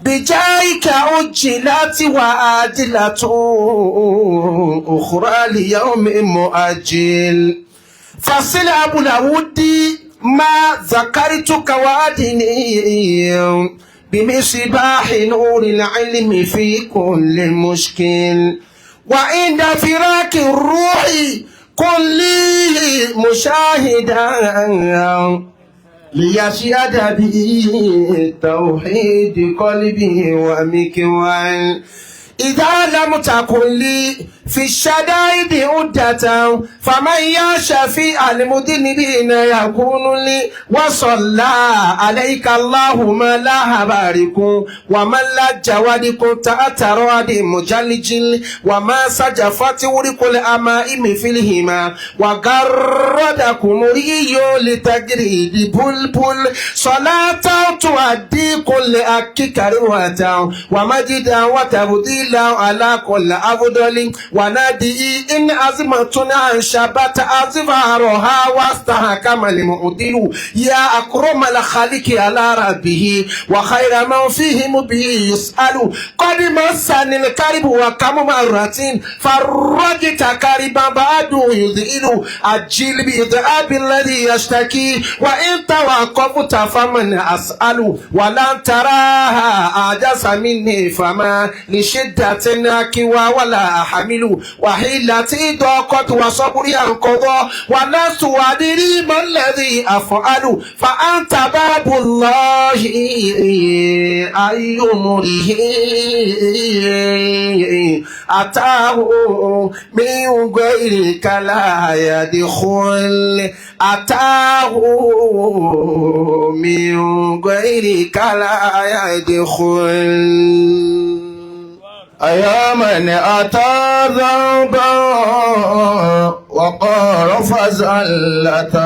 بجايك أجلت وآجلة أخرى ليوم مؤجل. فصل أبو الود ما ذكرتك وأدني بمصباح نور العلم في كل مشكل. وعند فراق الروح كل مشاهدا ليشهد به توحيد قلبه ومكوان. إذا لم تكن لي في الشدائد عدة فمن يشفي المذنبين يكون لي. وصلى عليك الله ما لا بارك ومن لا جوادك تأتراد مجلجل وما سجفت ورق الأمائم في الهما وغردكم ري لتجريد بلبل. صلاة تؤدي كل أكك روة ومجدا وتبديلا على كل أفضل. ونادي إن أزمة أنشبت أزفارها واستحكم المعدل. يا أكرم الخالق على ربه وخير من فيهم به يسأل. قد مسني الكرب وكم مرة فرجت كربا بعد يذئل. أجل بذهاب الذي يشتكي وإن توقفت فمن أسأل. ولن تراها أعجز مني فما لشدة أكوى ولا أحمل. وحيلتي ضاقت وصبري انقضى ولست أدري ما الذي أفعل. فأنت باب الله أي أمره أتاه من غيرك لا يدخل. أتاه من غيرك لا يدخل. أيا من أتى ذنبا وقارف زلة،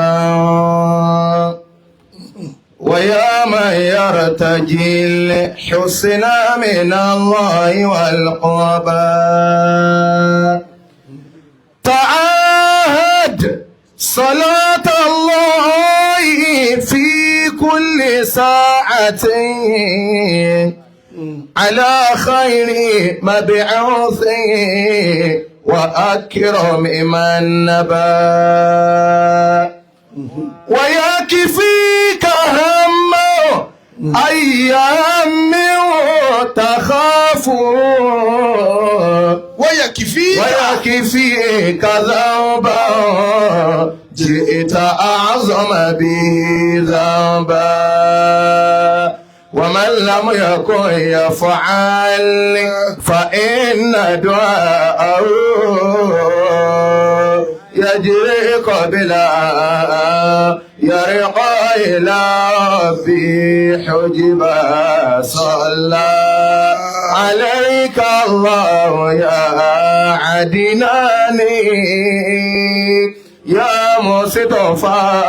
ويا من يرتجي الحسنى من الله والقربى، تعاهد صلاة الله في كل ساعة على خير مبعوث وأكرم من نبى. ويكفيك هم أيام تخاف ويكفيك ويكفيك ذنبا جئت أعظم به ذنبا. ومن لم يكن يفعل فإن دعاءه يجري قبل يرقى إلى ربي حجبا. صلى عليك الله يا عدناني يا مصطفى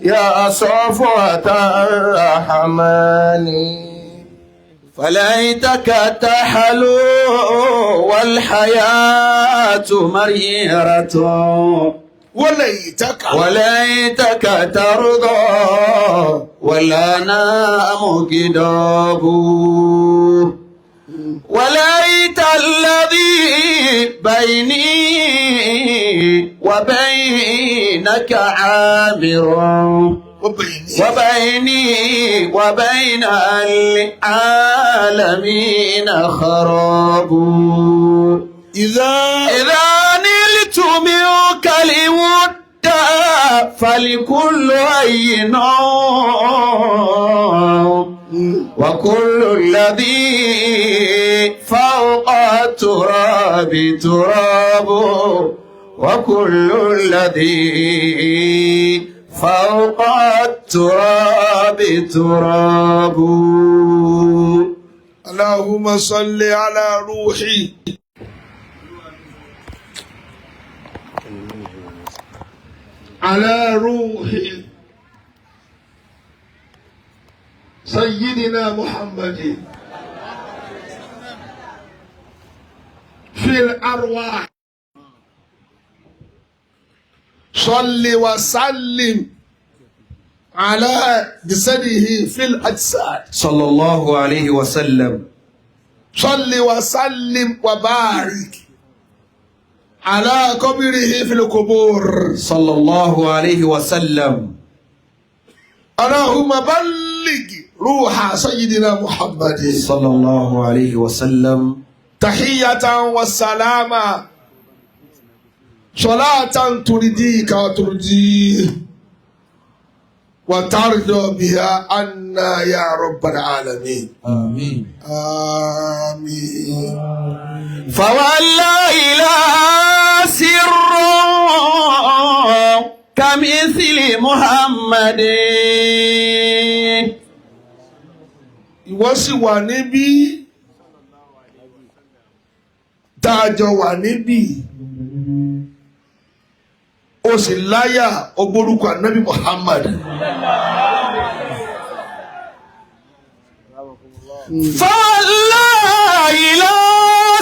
يا صفوة الرحمن. فليتك تحلو والحياة مريرة وليتك وليتك ترضى والأنام كداب. وليت الذي بيني وبينك عامر وبيني وبين العالمين خراب. إذا نلت منك الود فلكل عين وكل الذي فوق التراب تراب وكل الذي فوق التراب تراب. اللهم صل على روحي على روح سيدنا محمد في الأرواح. صل وسلم على جسده في الأجساد. صلى الله عليه وسلم. صل وسلم وبارك على قبره في القبور. صلى الله عليه وسلم. اللهم بلغ روح سيدنا محمد صلى الله عليه وسلم تحية والسلام صلاة ترضيك وترضيه وترضى بها عنا يا رب العالمين. آمين. آمين. فوالله لا سر كمثل محمد. Ìwọ sì wà níbí tá a jọ wà níbí, ó sì láyà ọgbórúkọ ànábì Muhammad. فوالله لا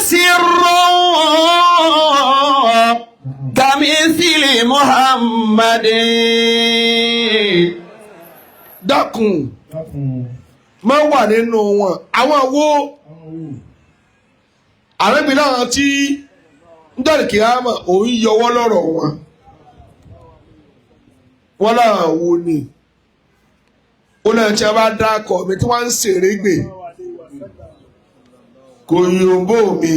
سر كمثل محمد. Dákun, má wà nínú wọn. Àwọn wo àrẹ́bìnrin àwọn tí ń dọ̀rì kìámà òun yọwọ́ lọ́rọ̀ wọn, wọn láwọn wo ni ó náà tí a bá dákọ̀ mi tí wọ́n ń ṣèrégbè kò yòǹbó mi.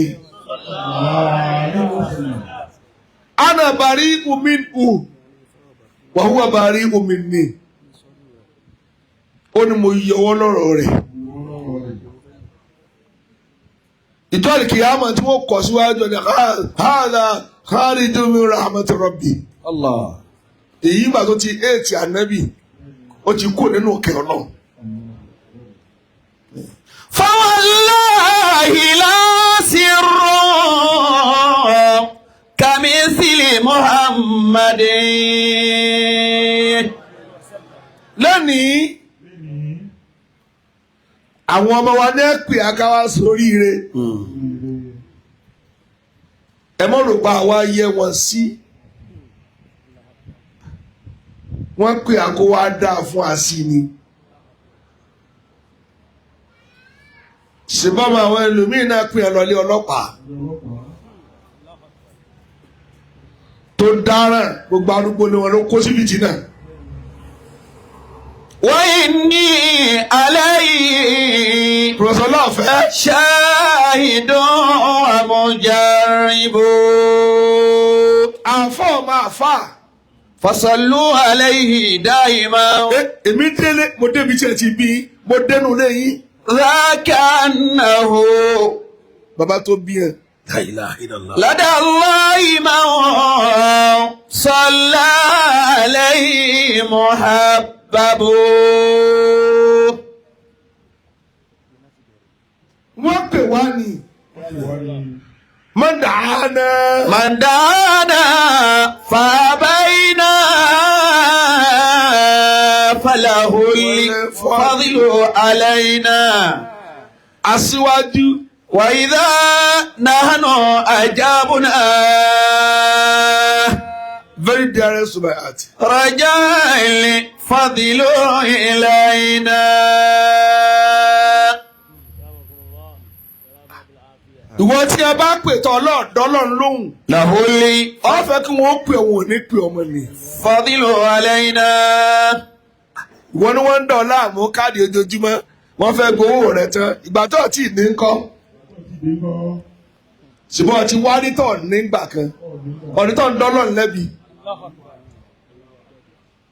Ana bari umin u wa huwa bari umin ni. Ó ní mo yọwọ́ lọ́rọ̀ rẹ̀. Ìtọ́lì kìámà tí wọ́n kọ̀ síwájú ni hàdà kharijun min rahmati rabbi. Allah. Èyí gbà tó ti éètì ànábì, ó ti kú nínú òkè ọ̀nà. فوالله لا سر كمثل محمد. Lónìí, àwọn ọmọ wa ní ẹ̀pì akáwá sóríire. Ẹ mọ̀ rò pa àwa yẹ wọn sí. Wọ́n pè àkówá dáa fún àsì ni. Ṣùgbọ́n àwọn ẹlòmíín náà pè é lọlé ọlọ́pàá tó dáràn, gbogbo arúgbó ni wọn ló kó síbi jì náà. وإني عليه Pòfẹ́sọ̀ Láàfẹ́ شاهد ومجرب. Àfọ́ ọmọ àfà. فصلوا عليه دائما. Èmi délé, mo débi tí ẹ ti bí, mo dénú léyìn. ذاك أنه Bàbá tó bí ẹ. لدى الله من صلى عليه محبب. Wọ́n pè wá ní. Mọ̀dàánà. من دعانا فأبينا فله الفضل علينا. Aṣíwájú. وإذا نحن أجابنا Very dearest to my heart. رجاء الفضل إلينا. Ìwọ tí ẹ bá pè tọ́ ọlọ́ọ̀dọ́ lọ́run lóhùn. له Ọ fẹ́ kí wọ́n pè òun ò ní pè ọmọ ni. الفضل علينا. Ìwọ ni wọ́n ń dọ̀ láàmú káàdì ojoojúmọ́. Wọ́n fẹ́ gbowó rẹ̀ tán. Ìgbà tó tí ì ní ń kọ́. Ṣùgbọ́n ọtí wá nítọ̀ nígbà kan. Ọ̀nítọ̀ ń dọ́lọ̀ lẹ́bi.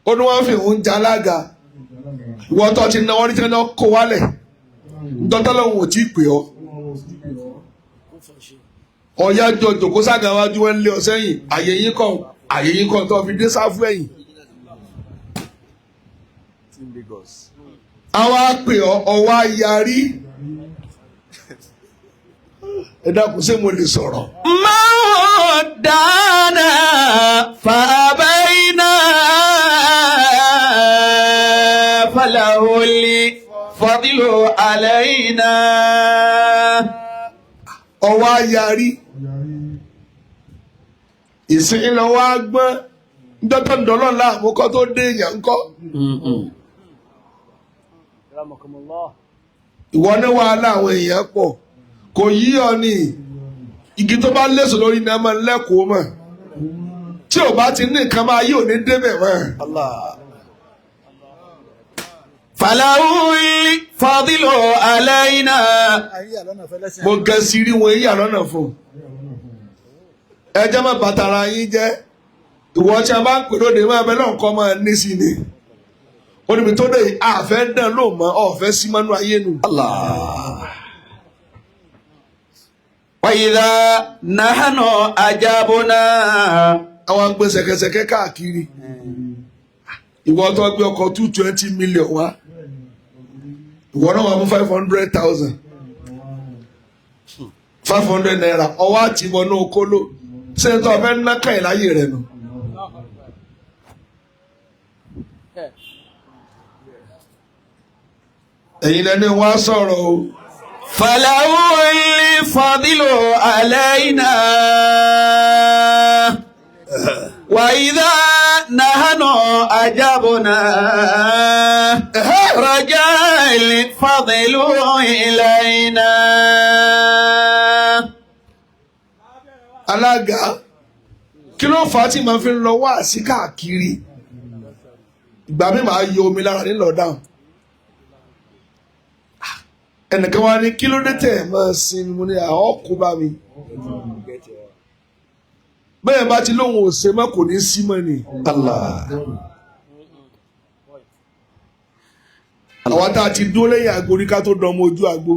Ó ní wọ́n fi òun jẹ alága. Ìwọ tó ti náwó ní tí wọ́n kó wálẹ̀. Ńdọ́tọ́ lòun ò tí ì pè ọ́. Ọ̀yá jọ jòkó sága wájú, wọn lé ọ sẹ́yìn. Àyè yín kàn, àyè yín kàn tó fi dé sáfù ẹ̀yìn. Àwa pè ọ́, ọwọ́ ayarí. Ẹ dákun, ṣé mo lè sọ̀rọ̀? من دعانا فأبينا فله الفضل علينا. Ọwọ́ ayarí. Ìsìn lọ́wọ́ á gbọ́n. Ńdọ́tọ̀ ńdọ́lọ́ láàmú kọ́ tó dé èèyàn ńkọ́. Ìwọ ní wàhálà àwọn èèyàn pọ̀ kò yí ọ ní igi tó bá léso lórí ní a máa ń lẹ́kọ̀ọ́ mọ̀ tí ò bá ti ní nǹkan máa yí òní débẹ̀ mọ́. فله الفضل علينا Mo gẹ sí rí wọn yíyà lọ́nà fún un. Ẹ jẹ́ má bàtàrà yín jẹ́. Ìwọ tí a bá ń pè lóde máa bẹ lọ́nkọ́ kọ́ máa ní sí ni. Ó níbi tó dé yìí, àfẹ́ dán ló mọ́ ọ̀fẹ́ sí mọ́nú ayé nu. وإذا نحن أجبنا Àwọn ń gbé ṣẹ̀kẹ̀ṣẹ̀kẹ̀ káàkiri. Ìwọ tó gbé ọkọ̀ 220 million wá. Ìwọ náà wà mú 500,000. ₦500 ọwọ́ àti ìwọ náà kóló. Ṣé n tó fẹ́ ná kàn láyé rẹ̀ nù? Ẹ̀yin lẹni wá sọ̀rọ̀ o. فله الفضل علينا وإذا نحن أجبنا رجاء الفضل إلينا Alága, kí ló fà á tí màá fi ń lọ wá sí káàkiri? Ìgbà mi máa yọ omi lára nílọ dáhùn. Ẹnìkan wá ní kí ló dé tẹ̀ máa sinmi mo ní àwọn kó bá mi. Bẹ́ẹ̀ bá ti lóun ò ṣe mọ́ kò ní sí mọ́ ni. Àwọn tá a ti dúró lẹ́yìn àgbo rí ká tó dánmọ ojú àgbo.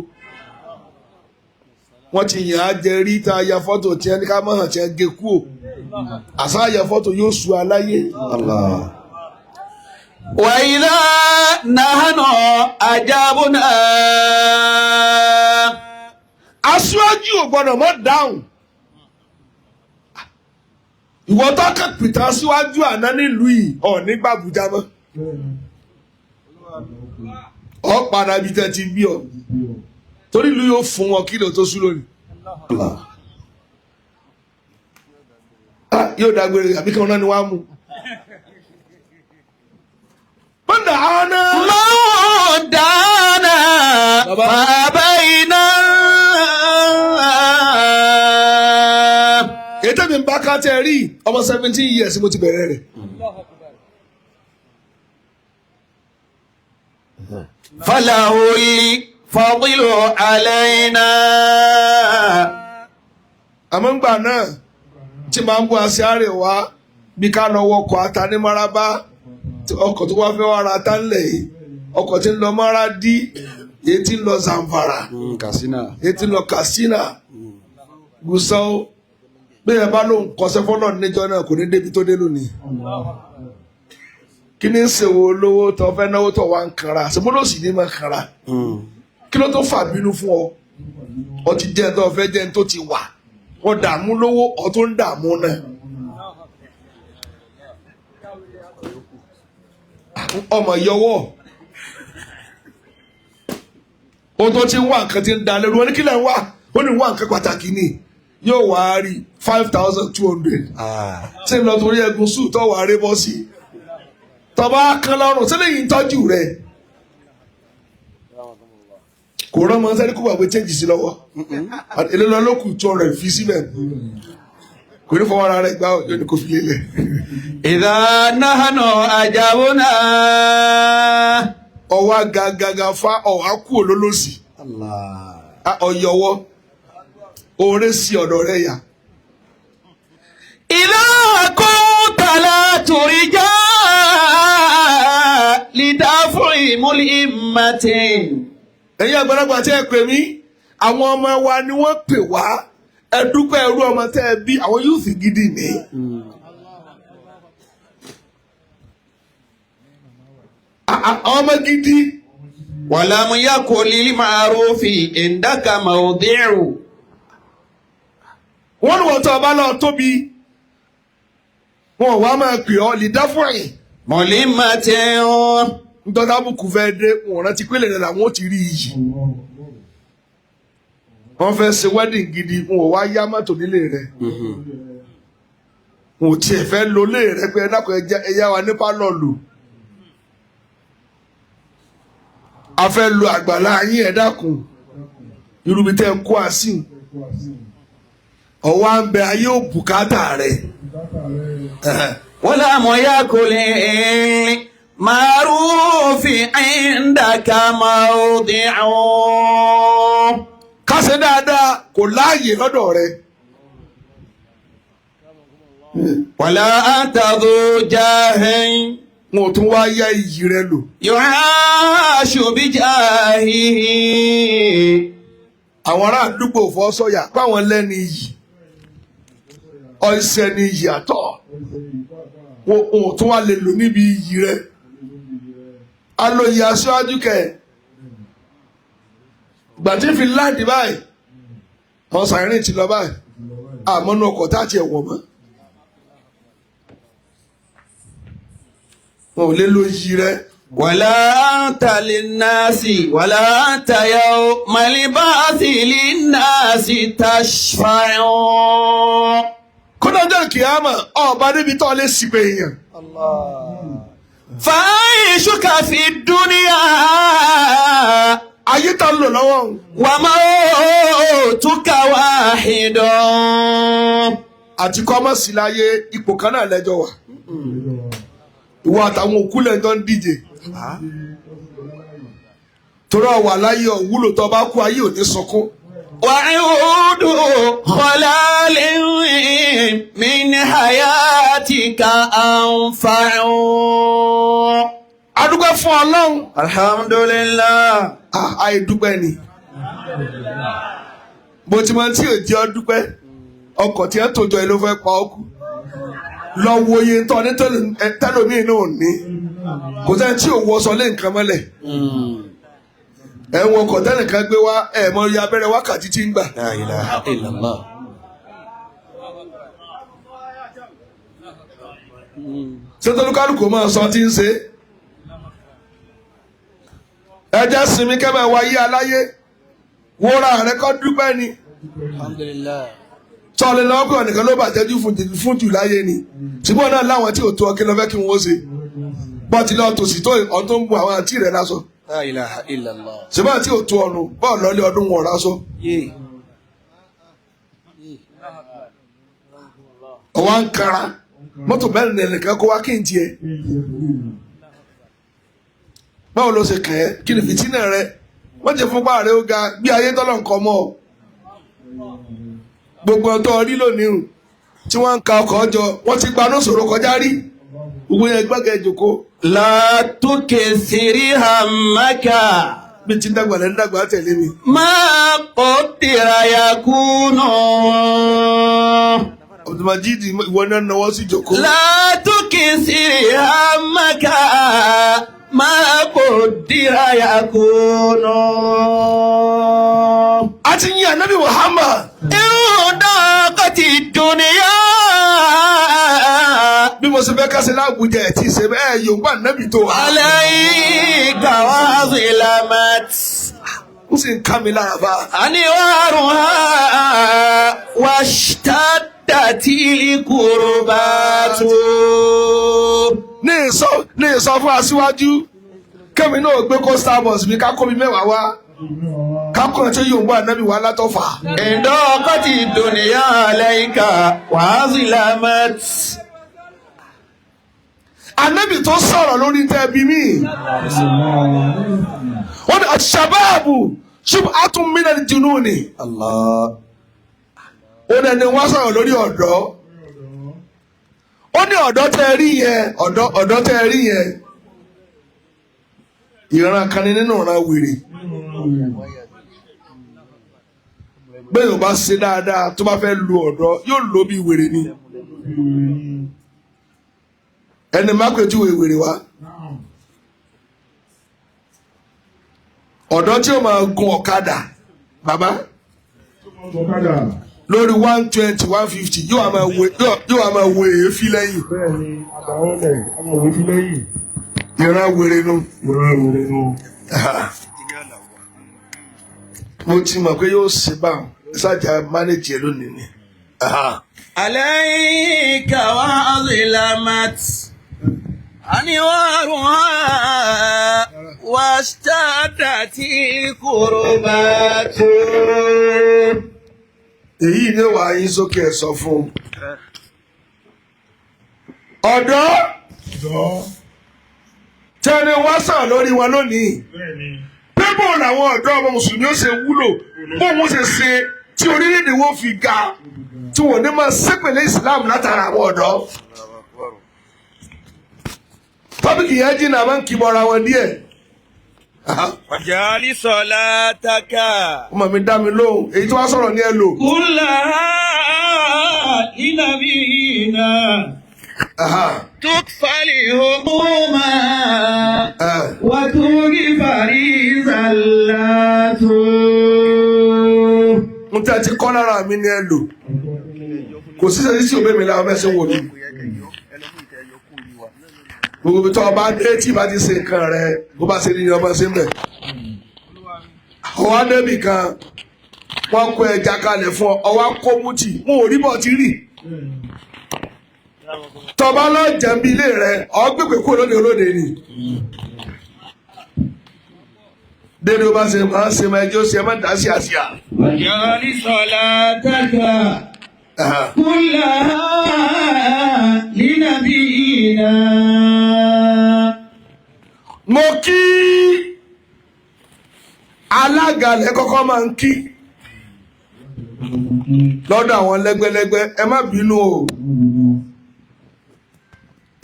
Wọ́n ti yàn á jẹ rí tá a ya fọ́tò tí ẹni ká mọ̀ hàn tí ẹ gé kúò. Àṣà ya fọ́tò yóò su aláyé. وإذا نحن أجبنا Aṣíwájú ò gbọ́dọ̀ mọ́ dáhùn. Ìwọ tó kàn pìtàn aṣíwájú àná nílùú yìí ọ̀ nígbà Àbújá mọ́. Ọ padà bí tẹ́ ti bí ọ. Torí ìlú yóò fún wọn kí ló tó sú lónìí. Yóò dágbére àbí kí wọn náà ni wàá mú. Bọ́ndà àná. من دعانا فأبينا Ètò mi ń bá ká tẹ́ rí ọmọ 17 years mo ti bẹ̀rẹ̀ rẹ̀. فله الفضل علينا Àmọ́ ńgbà náà tí màá ń bú aṣáárè wá bí ká lọ wọkọ̀ ata ní Maraba tí ọkọ̀ tó wá fẹ́ wá ra ata ńlẹ̀ yìí ọkọ̀ tí ń lọ Maradi èyí tí ń lọ Zamfara Katsina. èyí tí ń lọ Katsina Gusau bí ẹ bá lóun kọsẹ́ fọ́lọ́ níjọ́ náà kò ní débi tó dé lónìí. Kí ni ń ṣèwọ olówó tó fẹ́ náwó tó wá ń kanra ṣèmúlòsì ní máa kanra kí ló tó fà bínú fún ọ ọ ti jẹ́ tó fẹ́ jẹ́ tó ti wà ọ dààmú lówó ọ tó ń dààmú náà. Ọmọ yọwọ́ o tó ti ń wá nǹkan ti ń da lẹ́rú wọn ní kílẹ̀ ń wá ó ní wá nǹkan pàtàkì ni yóò wá rí 5,200 tí ń lọ torí ẹ̀gún sùn tó wà á rí bọ́ sí tọba kan lọ́rùn sílẹ̀ yìí ń tọ́jú rẹ̀ kò rán ọmọ sẹ́ni kó gbàgbé change sí lọ́wọ́ èlé lọ ló kù 200 fi síbẹ̀ kò ní fọwọ́ ara rẹ̀ gbá yóò ní kó fi lélẹ̀. إذا نحن أجبنا Ọwọ́ gàgàgà fa ọ̀há kú olólòsì ọ̀yọ̀wọ́ oore sí ọ̀dọ̀ rẹ̀ yà. إذا كنت لا ترجى لدفع ملئمة Ẹ̀yin àgbàlagbà tí ẹ pè mí àwọn ọmọ wa ni wọ́n pè wá ẹ dúpẹ́ ẹrú ọmọ tẹ́ ẹ bí àwọn yóò fi gidi ní. Àwọn ọmọ gidi. ولم يكن للمعروف عندك موضع Wọ́n ní wọ́n tó ọba náà tóbi wọn wá máa pè ọ́ lè dá fún ẹ̀yìn. ملمة Nítorí àbùkù fẹ́ dé wọn rántí pélé rẹ̀ làwọn ò ti rí iyì. Wọ́n fẹ́ ṣe wedding gidi wọn ò wá yá mọ́tò nílé rẹ̀. Wọn ò tiẹ̀ fẹ́ lólé rẹ̀ pé ẹ dákun ẹ yá wa ní pálọ̀ lò. A fẹ́ lo àgbàlá yín, ẹ dákun, irúbi tẹ́ ẹ kó àsìn ọwọ́ à ń bẹ ayé ò bùkátà rẹ̀. ولم يكن للمعروف عندك موضع. Ká ṣe dáadáa kò láàyè lọ́dọ̀ rẹ̀. ولا أنت ذو جاه Wọn ò tún wá yá iyì rẹ lò. يعاش بجاهه. Àwọn ará àdúgbò fọ́ sọ̀yà páwọn lẹ́ni iyì, ọ̀sẹ̀ ni iyì àtọ̀, wọn ò tún wá lè lò níbi iyì rẹ. Alóye aṣáájú kẹ gbàtí fi láǹdì báyìí, àwọn sàárín ti lọ báyìí, àmọ́nú ọkọ̀ tá a ti ẹ̀wọ̀n mọ́, wọn ò lè lo iyì rẹ. ولا أنت للناس ولا أنت يوم البعث للناس تشفع. Kódà ọjọ́ kìámà ọba níbi tó lè sì pé èèyàn. فعيشك في الدنيا Ayé tá ń lò lọ́wọ́ òun. وموتك واحد. Àti kọ́mọ̀sí láyé, ipò kan náà lẹ́jọ́ wà. Ìwọ àtàwọn òkú lẹ́jọ́ ń díje. Torí ọ̀wà láyé ọ̀wúlò, tó bá kú ayé ò ní sunkún. وعود خلال من حياتك أنفع. Adúpẹ́ fún Ọlọ́run. الحمد لله. Ah, àìdúpẹ́ ni. Bó ti máa ń tí ò jẹ́ ọ dúpẹ́, ọkọ̀ tí ẹ tó jọ ẹ ló fẹ́ pa ọ́ kú. Lọ wo iye tó ní tẹ́lómìn náà ní. Kò sẹ́ni tí ò wọṣọ lé nǹkan mọ́lẹ̀. Ẹ̀ ń wọkọ̀ tẹ́nìkan gbé wá, ẹ̀ mọ iye abẹ́rẹ́ wákàtí tí ń gbà. لا إله إلا الله. Ṣé tolúkálùkù máa sọ tí ń ṣe? Ẹ jẹ́ sinmi kẹ́mẹ́ wáyé aláyé. Wúra rẹ kọ́ dúpẹ́ ni. الحمد لله. Tọ́lẹ̀ lọ́wọ́ pé ọ̀nìkan ló bàjẹ́ jù fún jù láyé ni. Ṣùgbọ́n náà láwọn tí ò tó ọ, kí ló fẹ́ kí wọ́n ṣe? Bọ́ọ̀tì lọ́ọ́ tòsí tó ọ̀n tó ń bu àwọn àǹtí rẹ̀ lásọ. لا إله إلا الله. Ṣùgbọ́n àti ò tó ọ̀nù bọ́ọ̀ lọ́lé ọdún wọn lásọ. Ọwọ́ ń kara mọ́tò mẹ́rin nìkan kó wá kí n tiẹ̀. Báwo ló ṣe kàn ẹ́? Kí ni fìtínà rẹ? Wọ́n ti fúnpá rẹ ó ga bí ayé tọ́lọ̀ nǹkan mọ́ ọ. Gbogbo ọ̀tọ̀ rí lónìí o tí wọ́n ń ka ọkọ̀ jọ, wọ́n ti gbanú sọ̀rọ̀ kọjá rí. Gbogbo yẹn gbọ́gẹ̀ jòkó. لا تكثر همك. Bí ti ń dàgbà lẹ́nu dàgbà tẹ̀lé mi. ما قدر يكون. Abdulmajid, ìwọ náà náwó sí jòkó. لا تكثر همك، ما قدر يكون. A ti yin Ànábì Muhammad. إن ضاقت الدنيا Bí mo ṣe fẹ́ ká ṣe láwùjẹ ẹ̀ tí ì ṣe bẹ́ẹ̀ Yorùbá Ànábì tó wà. عليك وظلمت Ó sì ń ká mi lára bá. أنوارها واشتدت الكربات. Ní ìsọ fún aṣíwájú kẹ́mi náà gbé kó Starbucks mi ká kó mi 10 wá, ká kó ẹ̀ tí Yorùbá Ànábì wá látọ̀fà. إن ضاقت الدنيا عليك وظلمت. Ànábì tó sọ̀rọ̀ lórí tẹ́ bí mi. Wọ́n ní aṣàbáàbù ṣùgbọ́n àtúnmínà jùnú ni. الله. Ó ní ẹni wọ́n sọ̀rọ̀ lórí ọ̀dọ́. Ó ní ọ̀dọ́ tẹ́ rí yẹn, ọ̀dọ́ tẹ́ rí yẹn. Ìran kan ní nínú ìran wèrè. Bẹ́ẹ̀ yóò bá ṣe dáadáa, tó bá fẹ́ lu ọ̀dọ́, yóò lò bí wèrè ni. Ẹni má pèjú wèrè wá. Ọ̀dọ́ tí ó máa gun ọ̀kadà bàbá lórí 120, 150, yóò wá máa wo èéfín lẹ́yìn. Bẹ́ẹ̀ni, àbáwọ́lẹ̀ ọmọ òwe fi lẹ́yìn. Ìran wèrè nu. Ìran wèrè nu. Mo ti mọ̀ pé yóò ṣe báwọn ṣáàjà mánéjì ẹ̀ lónìí ni. عليك وظلمت أنوارها. واشتدت الكربات. Èyí ni wàá yín sókè ẹ̀ sọ fún un. Ọ̀dọ́ Ọ̀dọ́. tẹni wá sàn lórí wọn lónìí. Bẹ́ẹ̀ni. Pébò làwọn ọ̀dọ́ ọmọ mùsùlùmí ó ṣe wúlò bóun ṣe ṣe tí orílẹ̀-èdè wọn fi ga tí wọn ní máa ṣépèlé Islam látara àwọn ọ̀dọ́. Tọ́pìkì yẹn jìnnà máa ń kí bọ́ra wọn díẹ̀. واجعل صلاتك Ọmọ mi dá mi lóhùn èyí tí wọ́n sọ̀rọ̀ ní ẹ lò. كلها لنبينا تكفى الهموم وتغفر زلات. N tẹ́ ti kọ́ lára mi ní ẹ lò. Kò sí sẹ́yìn sí òbí mi lára mẹ́sẹ̀ wò mí. Gbogbo ibi tó ọba dé tí ìbá ti ṣe nǹkan rẹ bó bá ṣe ní ọba ṣe ń bẹ̀. Ọwọ́ débì kan wọ́n kó ẹja kalẹ̀ fún ọ ọwọ́ kó mutì wọn ò rí bọ̀ tí rì. Tọba lọ jẹ̀bi ilé rẹ ọ gbègbè kúrò lóde olóde ni. Dédé o bá ṣe máa ń ṣe máa ẹjọ́ ṣe máa ń dá sí àṣìá. واجعل صلاتك كلها لنبينا. Mo kí alága lẹ kọ́kọ́ máa ń kí lọ́dọ̀ àwọn lẹ́gbẹ́lẹ́gbẹ́ ẹ má bínú o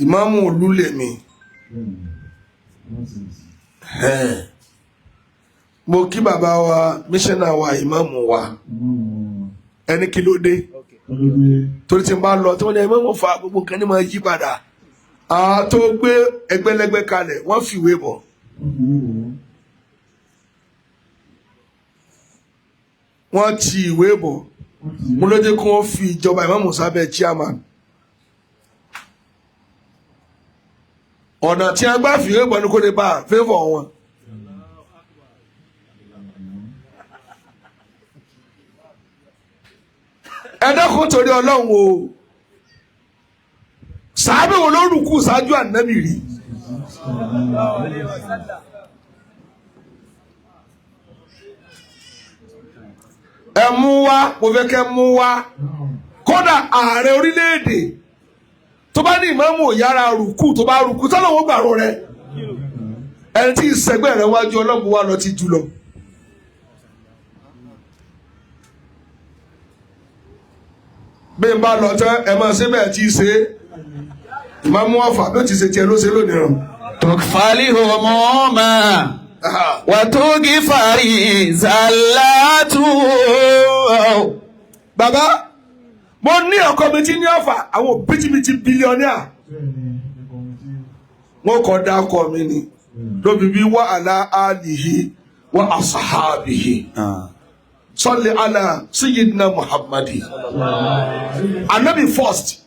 ìmáàmù ìlú lèmi mo kí bàbá wa míṣánná wa ìmáàmù wa ẹni kí ló dé torí tí n bá lọ tí wọ́n ní ẹ mọ̀ fa gbogbo nǹkan ní máa yí padà àwọn tó gbé ẹgbẹ́lẹ́gbẹ́ kalẹ̀ wọ́n fìwé bọ̀. Wọ́n ti ìwé bọ̀ mo ló dé kí wọ́n fi ìjọba ìmáàmù sábẹ́ chairman. Ọ̀nà tí a gbà fìwé bọ̀ ni kò lè bá favour wọn. Ẹ dákun torí Ọlọ́run o sàábẹ̀ wo ló rùkú ṣáájú ànábì rí. Ẹ mú wá mo fẹ́ kẹ́ mú wá kódà ààrẹ orílẹ̀-èdè tó bá ní ìmáàmù yára rùkú tó bá rùkú tọ́lọ́wọ́ gbàrú rẹ ẹni tí ìsẹ̀gbẹ́ rẹ wájú ọlọ́run wà lọ ti jù lọ. Bí n bá lọ tán ẹ máa ṣe bẹ́ẹ̀ tí í ṣe é ìmáàmù Ọ̀fà bí ó ti ṣe tiẹ̀ ló ṣe lónìí ràn. تكفى الهموم وتغفر زلات. Bàbá mo ní ọkọ mi tí ní Ọ̀fà àwọn bìtìbìtì billionaire wọn kọ dá ọkọ mi ni lóbi bí wa ala alihi wa asahabihi salli ala sayyidina Muhammadi anabi first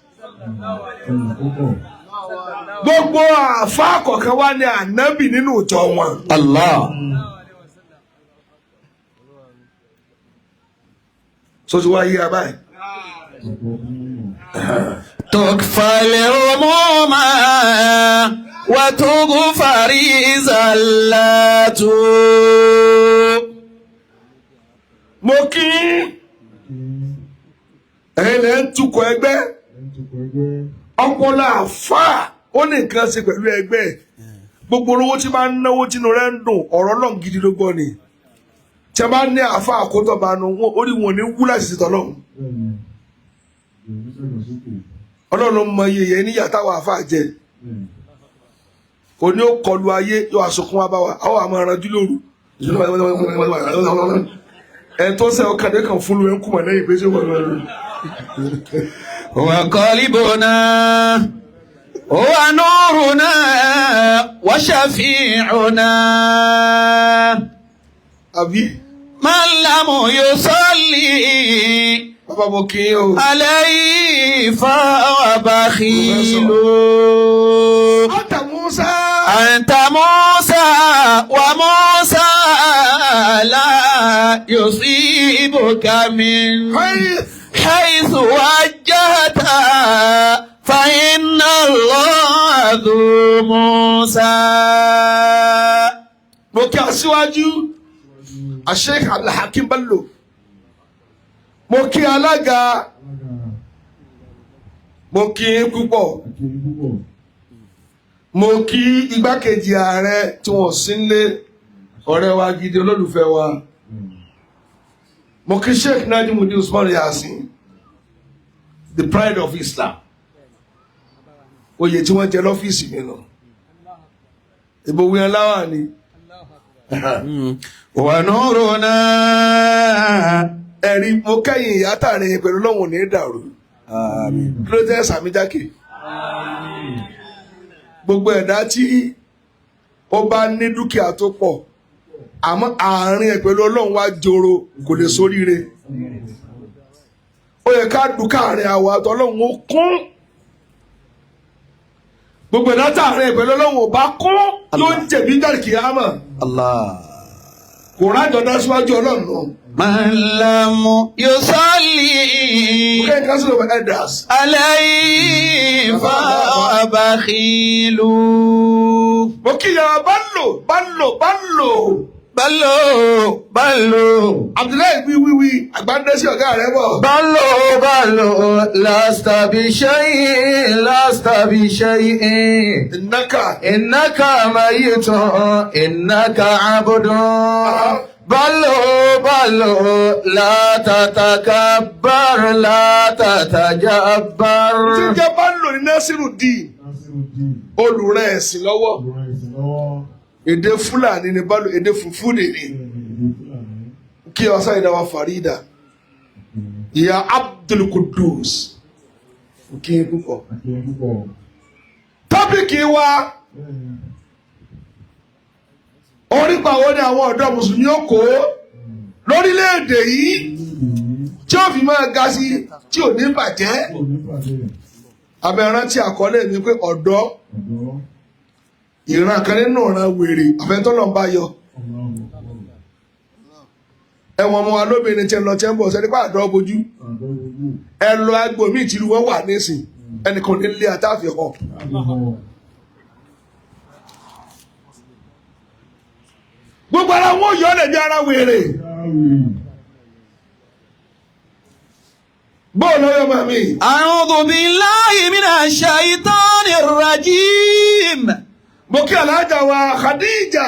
gbogbo àfa kọ̀ọ̀kan wá ní anabi nínú ìjọ wọn. Allah. Sọ́sọ́ wá yí abáyé. تكفى الهموم وتغفر زلات. Mo kí ẹ̀yin lẹ́ ń tukọ̀ ẹgbẹ́ ọpọlọ àfáà ó ní nǹkan ṣe pẹ̀lú ẹgbẹ́ gbogbo owó tí bá ń náwó tínú rẹ̀ ń dùn ọ̀rọ̀ náà gidi ló gbọ́ ni tí a bá ní àfáà àkótọ́banu orí wọn ní wú láti ṣètò ọlọ́run ọlọ́run mọ iye yẹn níyà táwọn àfáà jẹ òní ó kọlu ayé yóò aṣọkún wa bá wa àwọn àmọ́ aranjú lóru ẹ̀ tó sẹ́ ọkàn dé kan fún lu ẹ̀ ń kùmọ̀ lẹ́yìn pé ṣé wọ́n lọ́ọ́ وقلبنا هو نورنا وشفيعنا àbí من لم يصلي bàbá mo kí yín o. عليه فهو بخيل. Anta Musa. أنت موسى وموسى لا يصيبك من حيث وجهت فإن الله ذو موسى. Mo kí aṣíwájú Sheikh Abdulhakeem Bello. Mo kí alága, mo kí yín púpọ̀. Mo kí igbákejì ààrẹ tí wọ́n sí nílé, ọ̀rẹ́ wa gidi, olólùfẹ́ wa. Mo kí Sheikh Najimudeen Usman Yasin, the pride of Islam. Oyè tí wọ́n jẹ lọ́fíìsì mi nù. Ìbò wíyan láwà ni. ونورنا Ẹ̀rí mo kẹ́yìn ìyá tààrin pẹ̀lú lọ́wọ́n ní dàrú. آمين. Kí ló tẹ́ sàmì jákè? Gbogbo ẹ̀dá tí ó bá ní dúkìá tó pọ̀, àmọ́ àárín ẹ̀ pẹ̀lú Ọlọ́run wá joro, kò lè sóríire. Ó yẹ ká dùn káàrin àwa àtọlọ́run ó kún. Gbogbo ẹ̀dá tààrin ẹ̀ pẹ̀lú Ọlọ́run ò bá kún yóò jẹ̀bi jáde kìámà. الله. Kò rájọ dá síwájú Ọlọ́run náà. من لم يصلي Okay, Council of Elders. عليه فهو بخيل. Mo kí ìyàwó Bello, Bello, Bello. Bello, Bello. Abdullahi wí wíwí àgbáńdẹ́sí ọ̀gá rẹ̀ bọ̀. بلو بلو لست بشيء لست بشيء. Ìnáka. إنك ميت إنك عبد. بلو بلو لا تتكبر لا تتجبر. Tí ń jẹ́ Bello ní Nasiru Dín, olùrẹ̀ ẹ̀sìn lọ́wọ́. Èdè Fúlàní ni Bello, èdè Fùfúdè ni. Kí ọ̀sán ìdáwà Farida. Ìyá Abdul Qudus. Kí n púpọ̀. Topic wa, orípa wo ni àwọn ọ̀dọ́ mùsùlùmí ó kó lórílẹ̀‐èdè yìí tí ó fi máa ga sí tí ò ní bàjẹ́? Abẹ́rẹ́ tí àkọlé mi pé ọ̀dọ́ ìran kan nínú ìran wèrè àfẹ́tọ́lọ̀ ń bá yọ. Ẹ̀wọ̀n ọmọ wa lóbìnrin tí ẹ lọ tí ẹ ń bọ̀ sẹ́ni pé àdọ́ bojú ẹ lọ agbo mi ìtìlú wọn wà nísìn ẹnìkan ní ilé àtàfihàn hàn. Gbogbo ara wọn yọ ọ́ lẹ̀ bí ara wèrè. Bóòlù ọyọ màmí. أعوذ بالله من الشيطان الرجيم. Mo kí alájà wa Khadija,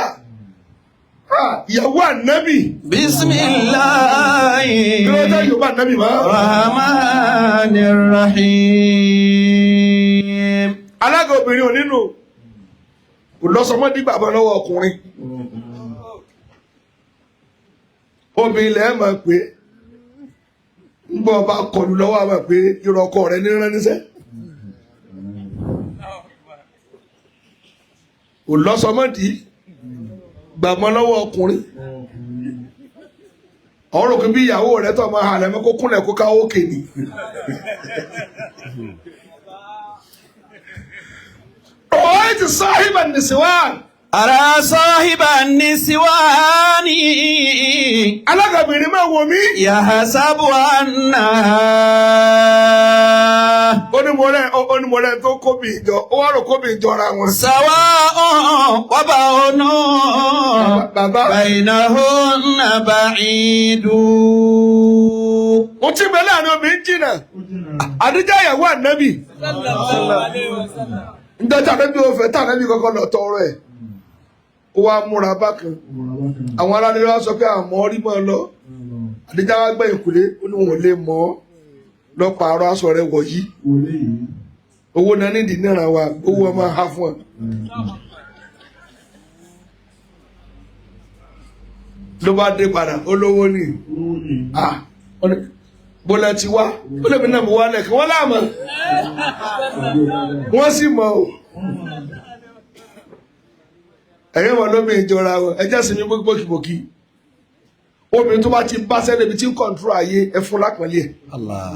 ha, ìyàwó ànábì. بسم الله Kí ló dé Yorùbá ànábì mọ́? الرحمن الرحيم. Alága obìnrin ò nínú kò lọ́sọmọdé bàbá lọ́wọ́ ọkùnrin. Obìnrin lẹ́ẹ̀ máa pé ń bọ́ ọba kọlù lọ́wọ́ àmà pé irọ́ ọkọ rẹ̀ ní rán níṣẹ́. Kò lọ́sọmọdé gbàmọ́ lọ́wọ́ ọkùnrin. Ọ̀rọ̀ kí bí ìyàwó rẹ̀ tó máa halẹ̀ mọ́ kó kúnlẹ̀ kó káwó òkè ni. Ọ̀hún ti sáhìbà nìsíwá. أرى صاحب النسوان. Alágàbìnrin máa wò mí. يحسب أنها Ó ní mo rẹ̀ tó kóbi ìjọ, ó wá rò kóbi ìjọ ra wọn. سواء وبون Bàbá. بينهن بعيد. Mo ti bẹ láàrin obìnrin jìnnà. Àdíjà ìyàwó ànábì. Ǹjẹ́ tí ànábì ò fẹ́ tí ànábì kọ́kọ́ lọ tọrọ ẹ̀. Ó wá múra bákan. Àwọn aráàlú wa sọ pé àmọ́ rí mọ́ ọ lọ. Àdíjà wa gbẹ̀yìn kùlé, ó ní wọn ò lè mọ̀ ọ́. Lọ pààrọ̀ aṣọ rẹ̀ wọ̀ yìí. Owó náà nídìí níran wa, owó ọmọ ha fún ọ. Ló bá dé padà, olówó ni. Ah, ó ní, bọ́lá ti wá, ó lèmi náà mo wá lẹ́ẹ̀kan, wọ́n láàmú. Wọ́n sì mọ̀ o. Ẹ̀yin wọn lómi ìjọra wọn, ẹ jẹ́ sinmi bókìbókì. Obìnrin tó bá ti bá sẹ́lẹ̀ ibi tí ń kọ̀ǹtúrò ayé ẹ fún lápọ̀nlé ẹ̀. Allah.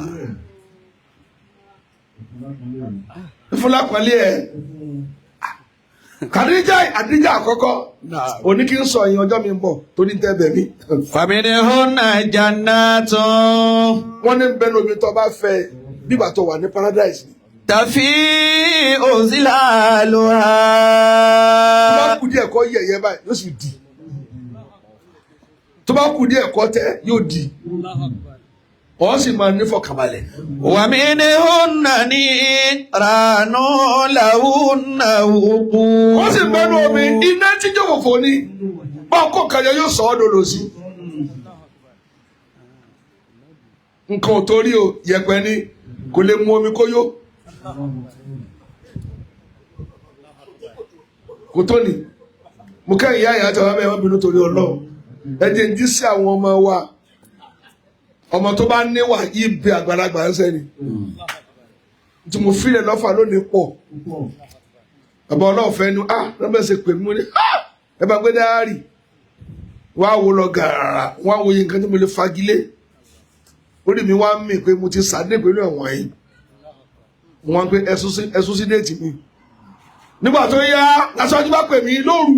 Ẹ fún lápọ̀nlé ẹ̀. Kàdíjà àdíjà àkọ́kọ́ òní kí n sọ ìyẹn ọjọ́ mi ń bọ̀ torí ń tẹ́ bẹ̀ mí. فمنهن جنات. Wọ́n ní bẹ́ẹ̀ ni obìnrin tó bá fẹ́ bíbà tó wà ní paradise ni. تفيء ظلالها. Tó bá kú díẹ̀ kọ́ yẹ̀yẹ́ báyìí yóò sì di. Tó bá kù díẹ̀ kọ́ tẹ́ yóò di. Ọ̀ sì máa nífọ̀kànbalẹ̀. ومنهن نيران لهن وقود. Wọ́n sì mẹ́nu omi iná tí jòkòkò ni báwo kò kàjọ yóò sọ ọ́ dòdò sí. Nǹkan ò torí o, yẹ̀pẹ̀ ni kò lè mu omi kó yó. Kò tó ni. Mo kẹ́ ìyá ìyá àti bàbá mi, ẹ má bínú torí Ọlọ́run. Ẹ jẹ́ ń jí sí àwọn ọmọ wa. Ọmọ tó bá níwà yìí bí àgbàlagbà ń sẹ́ni. Tí mo fílẹ̀ lọ́fà lónìí pọ̀. Bàbá ọlọ́ọ̀fẹ́ ni ah lọ́bẹ̀ ṣe pè mí, mo ní ah ẹ bá gbé dáárì wá wo lọ gàràrà, wá wo iye nǹkan tí mo lè fagilé. Orí mi wá ń mì pé mo ti sàdé pẹ̀lú ẹ̀wọ̀n yìí. Wọ́n pé ẹ̀sùn sí déètì mi. Nígbà tó yá, aṣáájú bá pè mí lóru.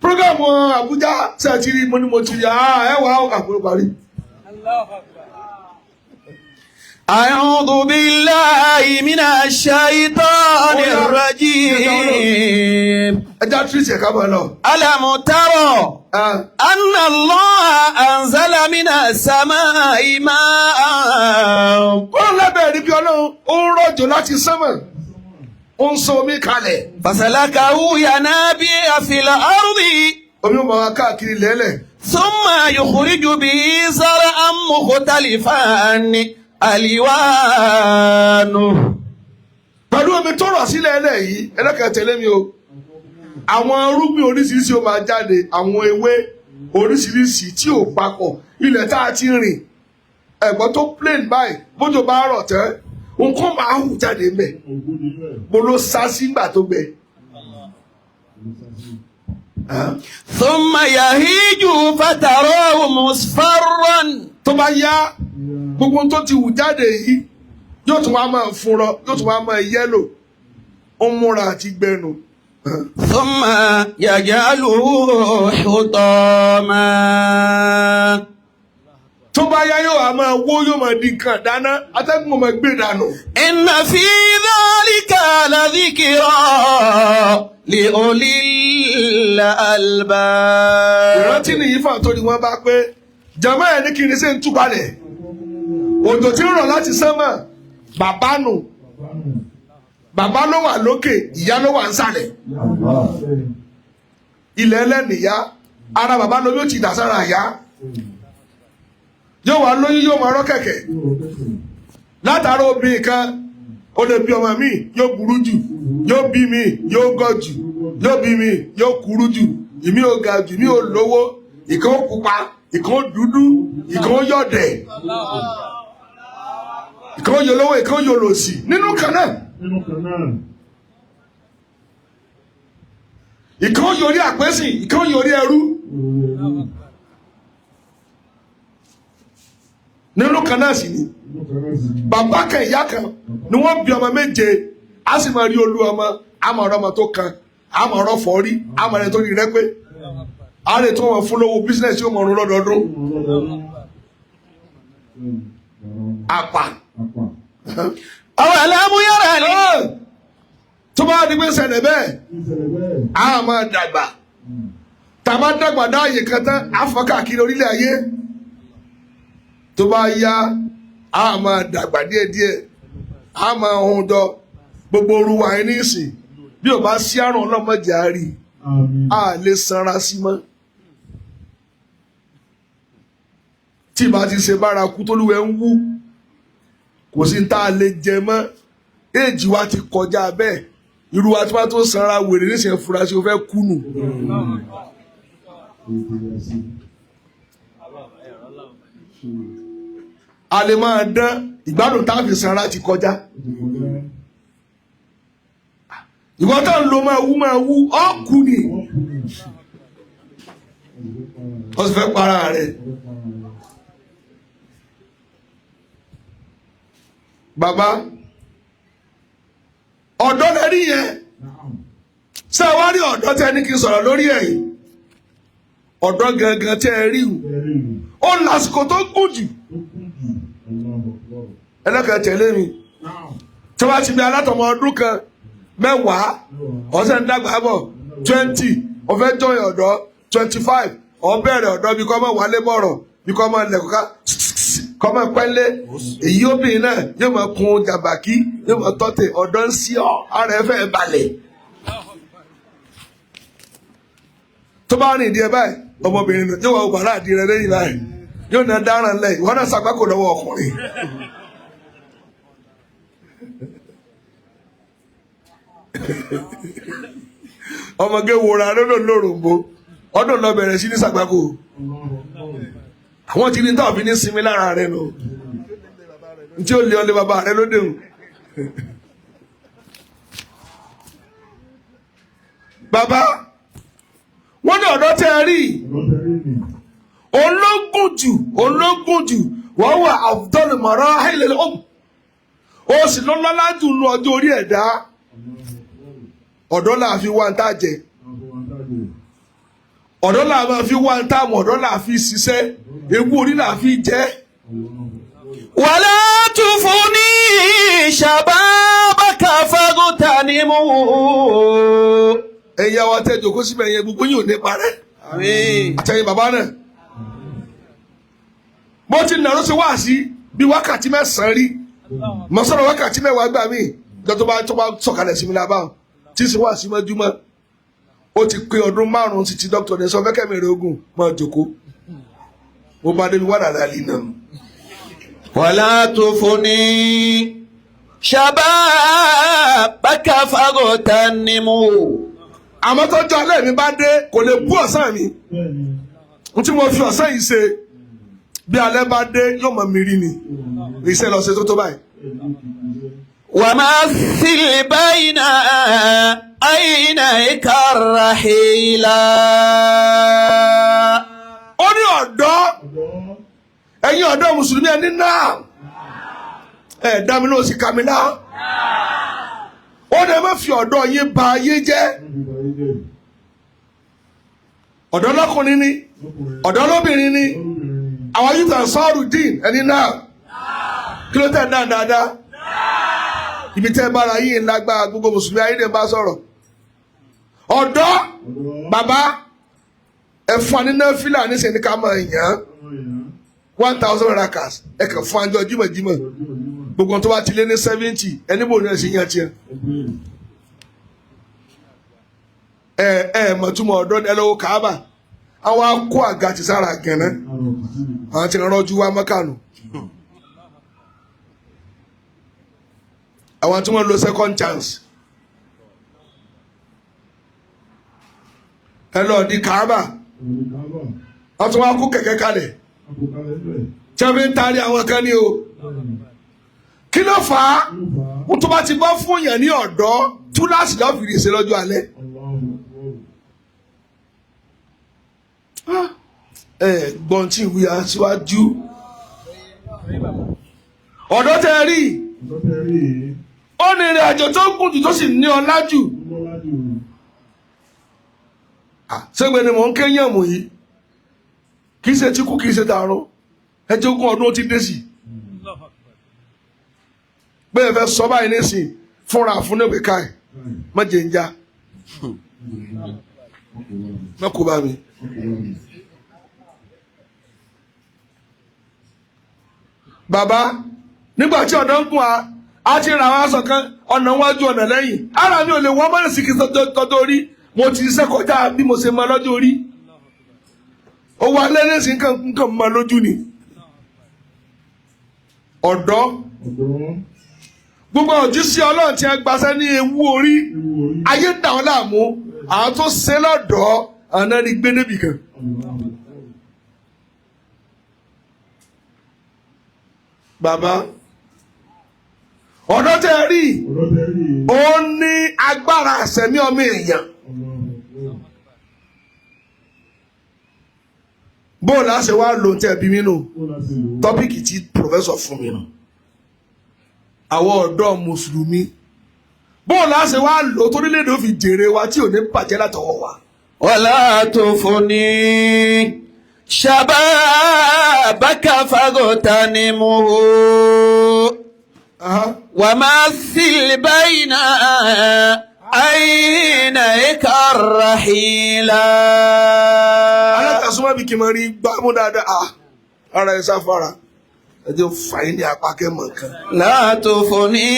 Prógámù Àbújá ṣe ti rí, mo ní mo ti rí, ah ẹ wà á àpérò parí. أعوذ بالله من الشيطان الرجيم. Ẹja tírìsì ẹ̀ka bọ̀ lọ. ألم تر أن الله أنزل من السماء ماء. Kúrò lábẹ́ ẹ̀rí bí Ọlọ́run ó ń rọ̀jò láti sánmọ̀, ó ń sọ omi kalẹ̀. فسلكه ينابيع في الأرض. Omi ó máa wá káàkiri lẹ́lẹ̀. ثم يخرج به زرعا مختلفا ألوانه. Pẹ̀lú omi tó rọ̀ sílẹ̀ ẹlẹ̀ yìí, ẹlẹ́kẹ̀ẹ́ tẹ̀lé mi o. Àwọn irúgbìn oríṣiríṣi ó máa jáde, àwọn ewé oríṣiríṣi tí ò papọ̀, ilẹ̀ tá a ti rìn, ẹ̀gbọ́n tó plain báyìí, bójò bá rọ̀ tán, nǹkan máa hù jáde mẹ́. Mo ló sá sígbà tó gbẹ. ثم يهيج فتراه مصفرا. Tó bá yá, gbogbo ohun tó ti hù jáde yìí yóò tún wá máa funrọ, yóò tún wá máa yẹ́lò, ó ń múra àti gbẹnu. ثم يجعله حطاما. Tó bá yá, yóò wá máa wó, yóò máa di nǹkan dáná, atẹ́gùn ó máa gbé dànù. إن في ذلك لذكرى لأولي الألباب. Ìrántí nìyí fà tó ni wọ́n bá pé jàmá ẹ̀ ní kiri sí ń túbalẹ̀ òjò tí ń rọ̀ láti sánmà. Bàbá nù, bàbá ló wà lókè, ìyá ló wà nísàlẹ̀. Ilẹ̀ ẹlẹ́nìyá ara bàbá ló yóò ti dà sára ìyá, yóò wá lóyún, yóò máa rọ́ kẹ̀kẹ́ látara obìnrin kan. Ó lè bí ọmọ mi, yóò burú jù, yóò bí mi, yóò gọ̀ jù, yóò bí mi, yóò kúrú jù, ìmí ò ga jù, ìmí ò lówó, ìkan ó pupa, ìkan ó dúdú, ìkan ó yọ̀dẹ̀, ìkan ó yọlówó, ìkan ó yọlòsì nínú kan náà. Nínú kan náà. Ìkan ó yọrí àpẹ́sìn, ìkan ó yọrí ẹrú nínú kan náà sì ni. Nínú kan náà sì ni. Bàbá kan, ìyá kan ni wọ́n bí ọmọ méje, á sì máa rí olú ọmọ, á máa rọ ọmọ tó kan, á máa rọ fọ́rí, á máa rẹ tó rí rẹ pé á lè tó wọn fún lówó business, yóò mọ̀ ọ́n lọ́dọọdún àpà. Apá. أولم ير Ẹ́, tó bá di pé ṣẹlẹ̀ bẹ́ẹ̀, Ìṣẹ̀lẹ̀ bẹ́ẹ̀. á máa dàgbà. Tá a bá dàgbà dáàyè kan tán, á fọ́n káàkiri orílẹ̀ ayé. Tó bá yá, á máa dàgbà díẹ̀díẹ̀, á máa hun jọ gbogbo oru wa ní ìsìn. Bí o bá sí àrùn, ọlọ́mọdé á rí i. Àmín. A lè sanra sí mọ́. Tí ìbá ti ṣe bárakú tólúwẹ̀ ń wú, kò sí ní tá a lè jẹ mọ́. Éèjì wa ti kọjá bẹ́ẹ̀. Irú wa tí wọ́n tó sanra wèrè níṣẹ́ fura sí o fẹ́ kú nù. Ètò A lè máa dán ìgbádùn tá a fi sanra ti kọjá. Ìwọ tó ń lo máa wú máa wú ọ́ kú ni, ó sì fẹ́ para rẹ̀. Bàbá ọ̀dọ́ lẹ rí yẹn, ṣé ẹ wá rí ọ̀dọ́ tẹ ní kí n sọ̀rọ̀ lórí ẹ̀yìn ọ̀dọ́ gangan tẹ́ ẹ rí o, ó lásìkò tó gùn jù. Ẹlẹ́kẹ̀ẹ́ tẹ̀lé mi, tí wọ́n ti bí alátọ̀mọ ọdún kan, 10, ọ̀sẹ̀ ń dàgbà bọ̀, 20, ọ̀fẹ́ jọyìn ọ̀dọ́, 25. Ọ bẹ̀rẹ̀ ọ̀dọ́ bí kọ́ mọ̀ wálé bọ̀rọ̀ bí kọ́ mọ̀ lẹ̀kọ́ ká kọ́ mọ̀ pẹ́lẹ́. Èyí obìnrin náà yóò máa kun jàbàkí yóò máa tọ́tẹ̀ ọ̀dọ́ ń sí ọ ara ẹ fẹ́ balẹ̀. Tó bá rìn díẹ̀ báyìí ọmọbìnrin náà yóò wá bàrá àdì rẹ lẹ́yìn báyìí yóò náà dáràn lẹ́yìn wọn náà ṣàgbákò lọ́wọ́ ọkùnrin. Ọmọge wòra lọ́dọ̀ lóròǹbó ọdún lọ bẹ̀rẹ̀ sí ní ṣàgbákò àwọn tí ní tó fi ní sinmi lára rẹ nù tí ó lé ọ lé bàbá rẹ lóde o. Bàbá wọ́n ní ọ̀dọ́ tẹ́ ẹ rí ológun jù ológun jù wọ́n wà afdal marahil al-umr ó sì lọ́lọ́lá jù nù ọjọ́ orí ẹ̀dá ọ̀dọ́ là fi wá ń tà jẹ ọ̀dọ́ là máa fi wá ń tà mọ̀ ọ̀dọ́ là fi ṣiṣẹ́ ewu orí là fi jẹ́. ولا تفني شبابك فاغتنمه. Ẹ̀yin àwọn tẹ́ jòkó síbẹ̀ yẹn gbogbo yìí ò ní parẹ́. Àmín. Àtẹ̀yìn bàbá náà. Mo ti nàró ṣe wá sí bí wákàtí mẹ́sàn-án rí. Mo sọ̀rọ̀ wákàtí mẹ́wàá gbà mí. Ìjọ tó bá sọ̀kalẹ̀ sí mi lábá o. Tí ń ṣe wá sí mọ́júmọ́. Ó ti pé ọdún márùn-ún sí ti dókítà ní sọ fẹ́kẹ̀mí rẹ̀ ogun máa jòkó. Mo bá débi wà dàda lì náà. ولا تفني شبابك فاغتنمه. Àmọ́ tọ́jú alẹ́ mi bá dé kò lè bú ọ̀sán mi. N tí mo fi ọ̀sán yìí ṣe bí alẹ́ bá dé yóò mọ̀ mi rí ni. Iṣẹ́ lọ ṣe tó tó báyìí. ومثل بين عينيك الرحيلا. Ó ní ọ̀dọ́ ẹ̀yin ọ̀dọ́ mùsùlùmí ẹni náà ẹ̀ dá mi ló sì kà mí náà. Ó ní ẹ má fi ọ̀dọ́ yín ba ayé jẹ́. Ọ̀dọ́ lọ́kùnrin ni ọ̀dọ́ lóbìnrin ni àwọn youth and sọ́ọ̀rù dín ẹni náà kí ló tẹ̀ náà dáadáa ibi tẹ́ bára yín lágbára gbogbo mùsùlùmí ayé lè bá sọ̀rọ̀. Ọ̀dọ́ bàbá ẹ̀fọn nínú fílà níṣẹ́ ní ká máa yàn án 1,000 rakas ẹ kàn fún àjọ jímọ̀jímọ̀ gbogbo tó bá ti lé ní 70 ẹni bò ní ẹ̀sìn yẹn tiẹ̀. Ẹ ẹ mọ̀túmọ̀ ọ̀dọ́ ẹ lọ́wọ́ Káàbà àwọn akó àga ti sára gànà àwọn ti rọ́jú wá mọ́kànù àwọn tí wọ́n lo second chance ẹ lọ́ọ́ di Káàbà wọ́n tún wá kó kẹ̀kẹ́ kalẹ̀ tí wọ́n fi ń taari àwọn kan ní o kí ló fà á wọ́n tó bá ti bọ́ fún yàn ní ọ̀dọ́ túláàsì lọ́ọ́ fìdí ṣe lọ́jọ́ alẹ́. Ẹ gbọ́n tí ìwé aṣíwájú ọ̀dọ́ tẹ́ rí ó ní ìrìn àjò tó gùn jù tó sì ní ọlá jù. Ṣégbé ni mò ń kéyàn mò yìí kì í ṣe tí kú kì í ṣe tààrùn ẹjẹ ogún ọdún ó ti dé sí bẹ́ẹ̀ fẹ́ sọ báyìí nísìn fúnra fún níbi káì má jẹ ń já má kó bá mi. Bàbá nígbà tí ọ̀dọ́ ń gùn a ti ra àwọn aṣọ kan ọ̀nà wájú ọ̀nà lẹ́yìn ara mi ò lè wọ́n mọ́lẹ̀ sí kí n tọ́jú orí mo ti ṣiṣẹ́ kọjá bí mo ṣe mọ lọ́jọ́ orí owó alẹ́ lẹ́sìn nǹkan mọ lójú ni ọ̀dọ́ gbogbo òjíṣẹ́ Ọlọ́run tí a gbaṣẹ́ ní ewu orí ayé ń dà wọ́n láàmú àwọn tó ṣe lọ́dọ̀ọ́ àwọn náà ní gbé níbì kan. Bàbá ọ̀dọ́ tẹ́ ẹ rí ó ní agbára àṣẹmí ọmọ èèyàn bóòlù àṣẹ wa lò ń tẹ́ bí mi nù tọ́pìkì tí pòfẹ́sọ̀ fún mi nù àwọn ọ̀dọ́ mùsùlùmí bóòlù àṣẹ wa lò torílẹ̀-èdè ó fi jèrè wa tí ò ní bàjẹ́ látọwọ́ wa. Wala tufuni shababaka faghtanimhu ومثل بين عينيك الرحيلا. Alákàsúmọ́ súnmọ́ bí kí n máa rí gbámú dáadáa. Ah, ara ẹ sáfara. Ẹ jẹ́ fà yín ní apá kẹ́mọ̀ kan. لا تفني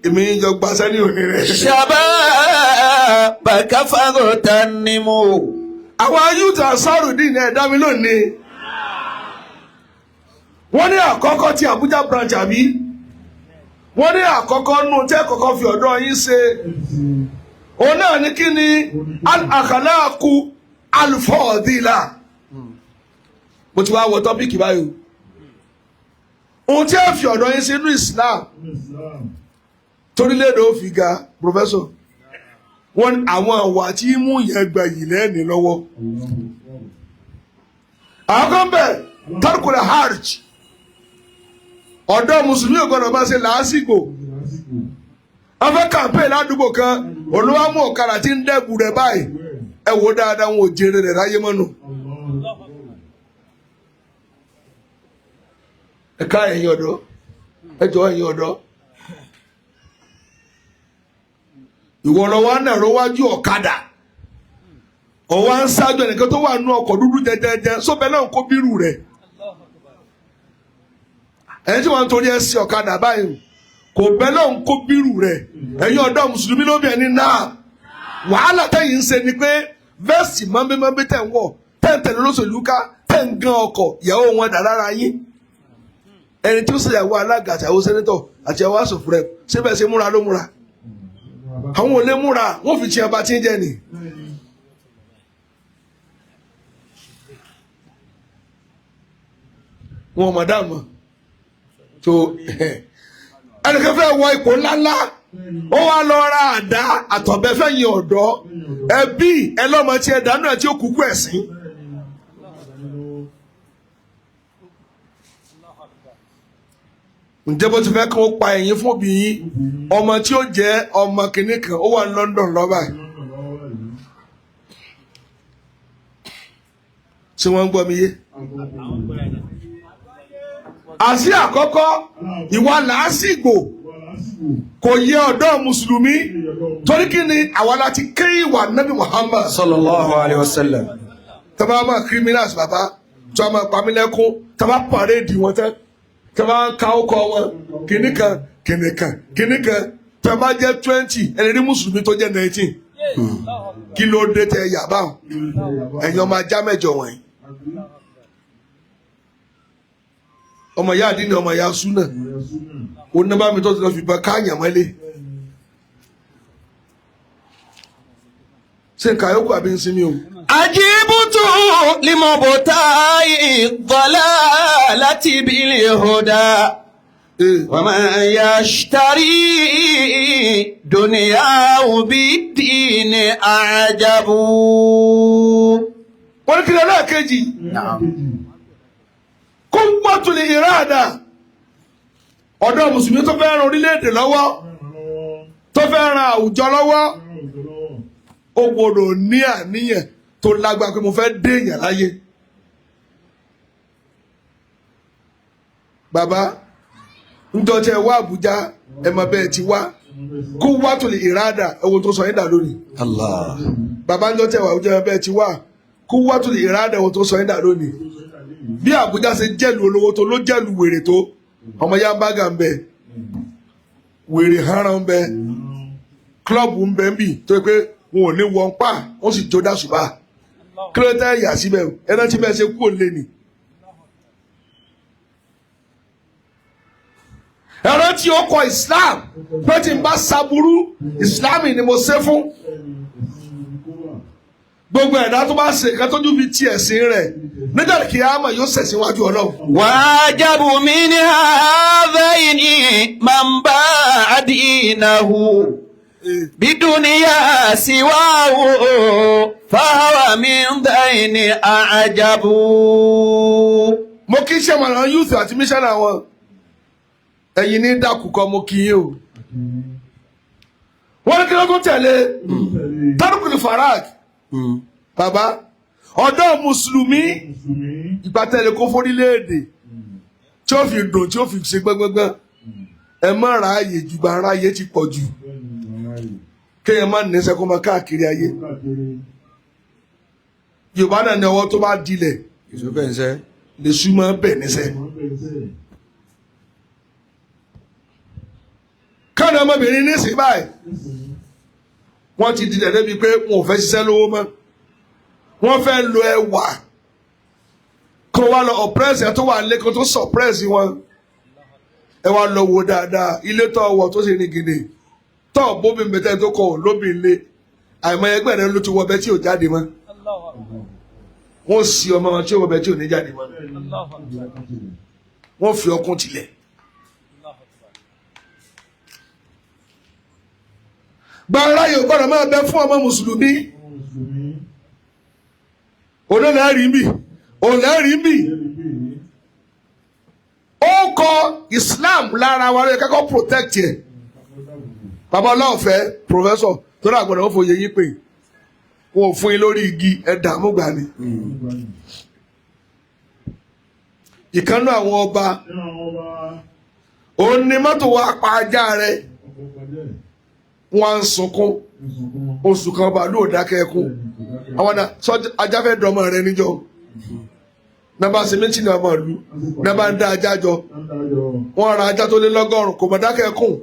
Èmi ń jọ gbaṣẹ́ ní òní rẹ̀. شبابك فاغتنمه Àwọn youth Ansarudeen ní ẹ̀dá mi lónìí. Wọ́n ní àkọ́kọ́ ti Abuja branch àbí? Wọ́n ní àkọ́kọ́ nù tẹ́ kọ́kọ́ fi ọ̀dọ́ yín ṣe. Òun náà ní kí ni al-akhlaqu al-fadila. Mo ti wá wọ topic báyìí o. Ohun tí ẹ fi ọ̀dọ́ yín ṣe nínú Islam torílẹ̀-èdè ó fi ga, Professor. Wọ́n ní àwọn àwà tí mú yẹn gba yìí lẹ́ẹ̀ni lọ́wọ́. Àwọn kan bẹ̀ tarkul harj. Ọ̀dọ́ Mùsùlùmí ò gbọ́dọ̀ máa ṣe làásìgbò. Wọ́n fẹ́ kàmpé ládùúgbò kan, olúwa mú ọ̀kadà tí ń dẹ́bù rẹ̀ báyìí. Ẹ wò dáadáa, wọn ò jèrè rẹ̀ láyé mọ́nu. Ẹ ká ẹ̀yin ọ̀dọ́, ẹ jọ ẹ̀yin ọ̀dọ́. Ìwọ lọ wá nàró wájú ọ̀kadà. Ọ̀wá ń ṣáájú ẹnìkan tó wà nú ọkọ̀ dúdú jẹjẹjẹ sóbẹ̀ náà kó bírù rẹ̀. Ẹni tí wọ́n ń torí ẹ sí ọ̀kadà báyìí kò bẹ́ náà kó bírù rẹ̀. Ẹ̀yin ọ̀dọ́ Mùsùlùmí ló bí ẹni náà. Wàhálà tẹ̀yìn ń ṣe ni pé vẹ́ẹ̀sì mọ́nbẹ́mọ́nbẹ́ tẹ̀ ń wọ̀ tẹ̀ ń tẹ̀lé olóṣèlú ká tẹ̀ ń gan ọkọ̀ ìyàwó wọn dà lára yín. Ẹni tí ó ṣèyàwó alága àti àwọn sẹ́nẹ́tọ̀ àti àwọn aṣòfin rẹ̀ síbẹ̀ ṣe múra ló múra. Àwọn ò lè múra, wọ́n fi tiẹ̀ bá ti ń jẹ ni. Wọn mọ̀ dáàmú. Tó ẹnìkan fẹ́ wọ ipò ńláńlá, ó wá lọ ra àdá àtọ̀bẹ fẹ́yìn ọ̀dọ́ ẹbí ẹlọ́mọ tí ẹ dànù ẹ̀ tí ó kúkú ẹ̀sìn. Ǹjẹ́ bó ti fẹ́ kí wọ́n pa ẹ̀yìn fún òbí yín, ọmọ tí ó jẹ́ ọmọ kìnnì kan ó wà ní London lọ́ba yìí. Ṣé wọ́n ń gbọ́ mi yé? Àṣì àkọ́kọ́ ìwà làásìgbò kò yẹ ọ̀dọ́ Mùsùlùmí torí kí ni àwa láti ké ìwà Nábì Muhammad. Sallallahu alayhi wa sallam. Tọ́ba máa criminals bàbá tí wọ́n máa pa mí lẹ́kún tọ́ba pàréèdì wọn tán tọ́ba ń ka ọkọ̀ wọn kìnnì kan kìnnì kan kìnnì kan tọ́ba jẹ́ 20 ẹni rí Mùsùlùmí tó jẹ́ 19 kí ló dé tẹ yà báwọn ẹ̀yin ọmọ ajá mẹ́jọ wọ̀nyí. Ọmọ ìyá àdínní ọmọ ìyá súnà oníbàmí tó ti lọ fìbọn káàyàn mọ́lé. Ṣé nǹkan àyókù àbí ń sinmi o? عجبت لمبتاع الضلالة بالهدى ومن يشتري دنياه بالدين أعجب. Wọ́n ní kí ni ẹlẹ́ẹ̀kejì? Kó wọ́n lè ìráàdà. Ọ̀dọ́ Mùsùlùmí tó fẹ́ ran orílẹ̀-èdè lọ́wọ́, tó fẹ́ ran àwùjọ lọ́wọ́, ó gbọ́dọ̀ ní àníyàn tó lágbára pé mo fẹ́ déèyàn láyé. Bàbá, ńjọ́ tí ẹ wá Àbújá, ẹ mọ bẹ́ẹ̀ ti wá. Kó wá tó lè ìráàdà, ẹ wo tó sọ yín dà lónìí. Allah. Bàbá ńjọ́ tí ẹ wá Àbújá, ẹ mọ bẹ́ẹ̀ ti wá. Kó wá tó lè ìráàdà, ẹ wo tó sọ yín dà lónìí. Bí Àbújá ṣe jẹ́lu olówó tó ló jẹ́lu wèrè tó, ọmọ ya bága ń bẹ, wèrè hánrán ń bẹ, klọ́ọ̀bù ń bẹ ń bì tó yẹ pé wọn ò ní wọn pa, wọ́n sì jó dàṣùbà. Kí ló tẹ́ yà síbẹ̀ o? Ẹ rántí bẹ́ẹ̀ ṣe kú òlé ni. Ẹ rántí ọkọ̀ Islam pé tí n bá ṣaburú, Islam ni mo ṣe fún. Gbogbo ẹ̀dá tó bá ṣe nǹkan tójú fi ti ẹ̀sìn rẹ̀ nígbà tí kìámà yóò ṣẹ̀sìn wájú Ọlọ́run. وعجب من هذين من باع دينه بدنيا سواه فهو من ذين أعجب. Mo kí ṣe mọ̀nà youth àti mísánà wọn. Ẹ̀yin ní dàkúkọ mo kí yín o. Wọ́n ní kí ló tún tẹ̀lé Tarkul Farag. Bàbá ọ̀dọ́ Mùsùlùmí ìgbà tẹ̀lé kó fórílẹ̀-èdè tí ó fi dùn tí ó fi ṣe gbẹ́gbẹ́gbẹ́. Ẹ má ra ààyè ju gba ara ayé ti pọ̀ jù. Kéèyàn má níṣẹ́ kó máa káàkiri ayé. Yorùbá náà ní ọwọ́ tó bá dilẹ̀ Ìṣó bẹ́ẹ̀ ń sẹ́. lè súnmọ́ bẹ̀ níṣẹ́. Kánà ọmọbìnrin nísìnyí báyìí wọ́n ti dilẹ̀ débi pé wọn ò fẹ́ ṣiṣẹ́ lówó mọ́, wọ́n fẹ́ lo ẹwà kó wá lọ oppress ẹ tó wà lé kó tó suppress wọn. Ẹ wá lọ wo dáadáa ilé tó wọ tó ṣe ní gidi tó bóbi mẹtẹ tó kọ lóbi ilé àìmọ̀ ẹgbẹ́ rẹ ló ti wọ bẹ tí ò jáde mọ́. Wọ́n sì ọmọ wọn tí ò wọ bẹ tí ò ní jáde mọ́, wọ́n fi ọkùn tilẹ̀. Gbàrà yóò gbọ́dọ̀ máa bẹ fún ọmọ mùsùlùmí. Òun náà rí mi, òun náà rí mi. Ó kọ Islam lára wa lóye kẹ́kọ̀ọ́ protect yẹ. Bàbá ọlọ́ọ̀fẹ́ professor tó dà gbọ́dọ̀ ó fòye yín pé wọn ò fún yín lórí igi ẹ dààmú gbà ni. Ìkànnú àwọn ọba òun ni mọ́tò wa pa ajá rẹ̀, wọ́n á ń sunkún oṣù kan bàálù ò dákẹ́ ẹkún. Àwọn náà sọ ajá fẹ́ dọmọ rẹ níjọ nàbà ṣe méjì ní ọmọ ìlú nàbà ń dá ajá jọ, wọ́n ra ajá tó lé lọ́gọ́rùn kò mọ̀ dákẹ́ ẹkún.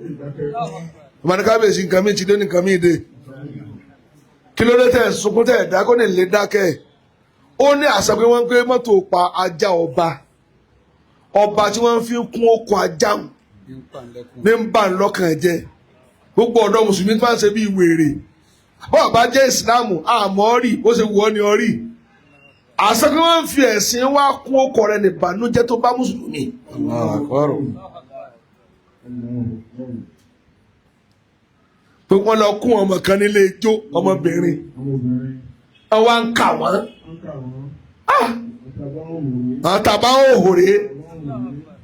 Ìmọ̀ni kábíyèsí nǹkan mi ti dé nǹkan mi dé, kí ló dé tẹ̀ sunkún tẹ̀ dá kó ní lè dákẹ́. Ó ní àṣà pé wọ́n ń gbé mọ́tò pa ajá ọba ọba tí wọ́n fi ń kún okùn ajá ní ń bà ń lọ́kàn jẹ́. Gbogbo ọ̀dọ́ mùsùlùmí tó bá ń ṣe bíi wèrè bọ́ọ̀ bá jẹ́ ìsìláàmù àmọ́ rí bó ṣe wù ọ́ ni ọ rí. Àṣà pé wọ́n ń fi ẹ̀sìn wá kún okọ̀ rẹ̀ ní ìbànújẹ́ tó bá mùsùlùmí. Pé wọ́n lọ kún ọmọ kan nílé ijó ọmọbìnrin wọ́n wá ń kà wọ́n àwọn tàbá òhòrè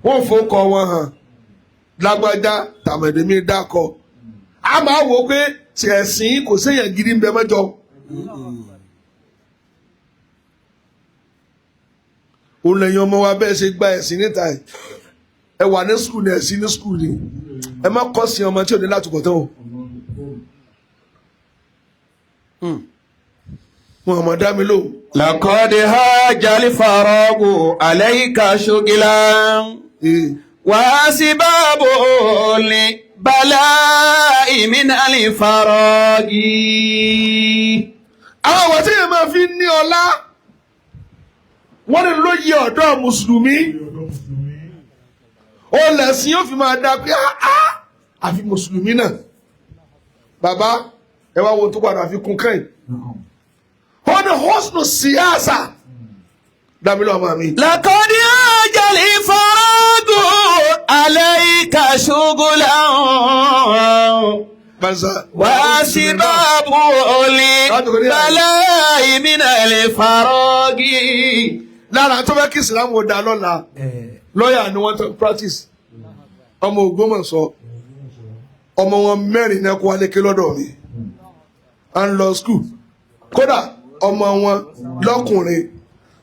wọ́n fowókọ wọn hàn lágbájá tàmẹ̀dẹ̀mí dákọ̀. A máa wò ó pé tí ẹ̀sìn kò séèyàn gidi ń bẹ mẹ́jọ. Òun lẹ́yìn ọmọ wa bẹ́ẹ̀ ṣe gba ẹ̀sìn níta ẹ̀. Ẹ wà ní skul ní ẹ̀sìn ní skul ni. Ẹ má kọ́ sí ọmọ tí ò ní látúbọ̀ tán o. Wọn ò mọ̀ dá mi lóhùn. لقد هاج الفراغ عليك شغلا وأسباب البلاء من الفراغ. Àwọn àwọn tí yẹn máa fi ní ọlá wọ́n ní lóye ọ̀dọ́ mùsùlùmí ó lẹ̀sìn yóò fi máa dá pé áá àfi mùsùlùmí náà. Bàbá ẹ wá wo tó padà fi kún kẹ́yìn. Ó ní hosnu síyáàsà dábìlì ọmọ mi. لقد هاج الفراغ عليك شغلا Banza. وأسباب البلاء من الفراغ. Lára tó fẹ́ kí ìsìlámù ó da lọ́la lọ́ọ̀yà ni wọ́n tó practice ọmọ Ògbómọ̀ṣọ́ ọmọ wọn mẹ́rin náà kó wálé ké lọ́dọ̀ mi à ń lọ school kódà ọmọ wọn lọ́kùnrin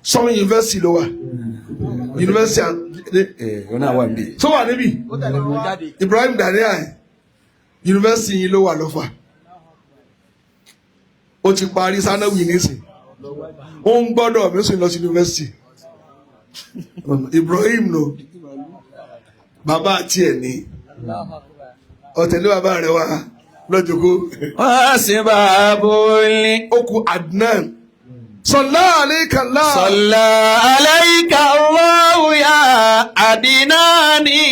sọ́run yunifásitì ló wà yunifásitì Ẹ náà wà níbí. tó wà níbí Ibrahim Daniel yunifásitì yìí ló wà lọ́fà ó ti parí sanawi nísìn ó ń gbọ́dọ̀ mi ó sì lọ sí yunifásitì Ibrahim no bàbá àti ẹ̀ ní ọ̀tẹ̀lé bàbá rẹ̀ wá lọ́jọ́kó وأسباب ó kú Adnan sọlá àlékàlá صلى عليك الله يا عدناني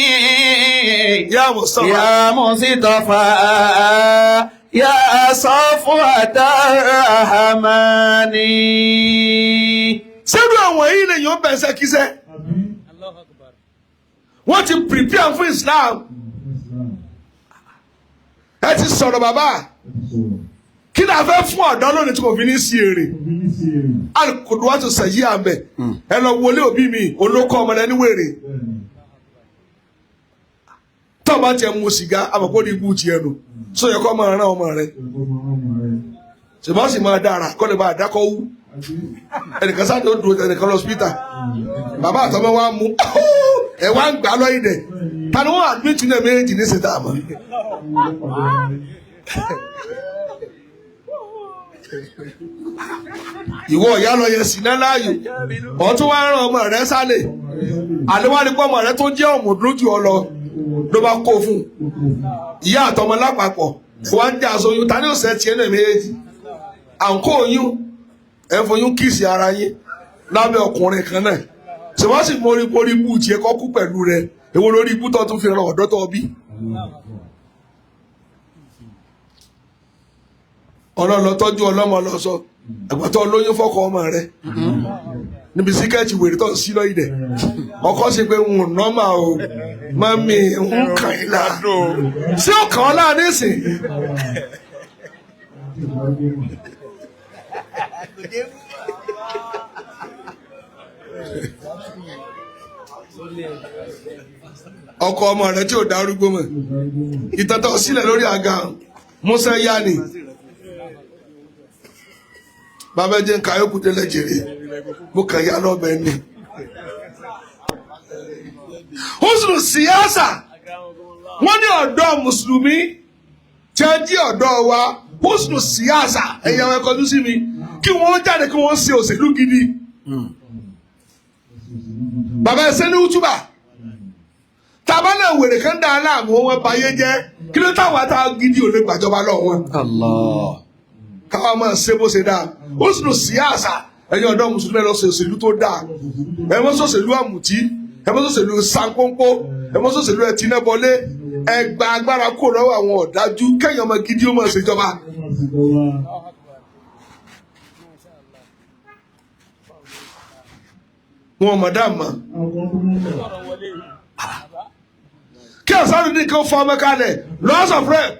yá Mustafa يا مصطفى يا صفوة الرحمن. sẹ́dù àwọn yìí lè yàn bẹ̀sẹ̀ kíṣẹ́ wọ́n ti prepare fún Islam. Ẹ ti sọ̀rọ̀ bàbá kí ni a fẹ́ fún ọ̀dọ́ lónìí tí kò fi ní sí èrè alùpùpù wa tó sẹ̀yí àmẹ́ ẹ lọ wọlé òbí mi olókọ́ ọmọ rẹ ní wèrè tó o bá tiẹ̀ mu sìgá àmọ̀kó ní ibú tiẹ̀ nù sọ yẹ kó máa rán ọmọ rẹ ṣùgbọ́n sì máa dára kó lè bá àdákọ́ wú ẹnìkan sáà tó dùn ẹnìkan lọ sípítà bàbá àtọmọ wa mú ẹ wá ń gbà lọ́yìn dẹ̀ ta ni wọ́n admit ní ẹ̀mí ní sèta àmọ́. Ìwọ ìyá lọ yẹ sí náà láàyò. Ọtún wá rán ọmọ rẹ sálẹ̀. Àlewárí pé ọmọ rẹ tó jẹ́ ọ̀mùdún jù ọ lọ ló bá kó fún un. Ìyá àtọmọ lápapọ̀ wọ́n ń jà sóyún ta ni ó sẹ́ tiẹ̀ náà méjèèjì. À ń kó oyún ẹ̀ ń foyún kíìsì ara yín lábẹ́ ọkùnrin kan náà. Ṣé wọ́n sì mórí borí ibú tiẹ̀ kọ́ kú pẹ̀lú rẹ? Èwo lórí ibú tó tún fi ran ọ̀dọ́ tó bí? Ọlọ́run tọ́jú ọlọ́mọ lọ sọ àgbàtọ́ olóyún fọ́kọ ọmọ rẹ níbi síkẹ́ẹ̀tì wèrè tó ń sí lọ́yìn dẹ̀ ọkọ sì pé ń nọ́mà o mami ń kàn yín la ṣé ó kàn ọ́ láàrin ìsìn ọkọ ọmọ rẹ tí ò darúgbó mọ̀ ìtọ́tọ̀ sílẹ̀ lórí àga Musa yá ni bàbá jẹ́ nǹkan ayọ́kù délẹ̀ jèrè mo kàn yá lọ́bẹ̀ ni. Húsùn síyáṣà wọ́n ní ọ̀dọ́ mùsùlùmí tí a jí ọ̀dọ́ wa húsùn síyáṣà ẹ̀yà wọn kọjú sí mi kí wọ́n jáde kí wọ́n ṣe òṣèlú gidi. Bàbá ẹsẹ̀ ní útúbà tàbá náà wèrè kan dá aláàmú wọn bayé jẹ́ kí ló táwọn ata gidi ò lè gbàjọba lọ́wọ́ wọn. Allah. Káwa máa ṣe bó ṣe dáa ó sì lò sí àṣà ẹ̀yin ọ̀dọ́ mùsùlùmí ẹ lọ ṣe òṣèlú tó dáa ẹ mọ́ sòṣèlú àmùtí ẹ mọ́ sòṣèlú sanpọ́npọ́ ẹ mọ́ sòṣèlú ẹtìnẹ́bọlé ẹ gba agbára kúrò lọ́wọ́ àwọn ọ̀dájú kẹ́yìn ọmọ gidi ó máa ṣèjọba. Wọn mọ̀ dá mọ́ kí ọ̀sán ní kí ó fọ ọmọ kalẹ̀ loss of rep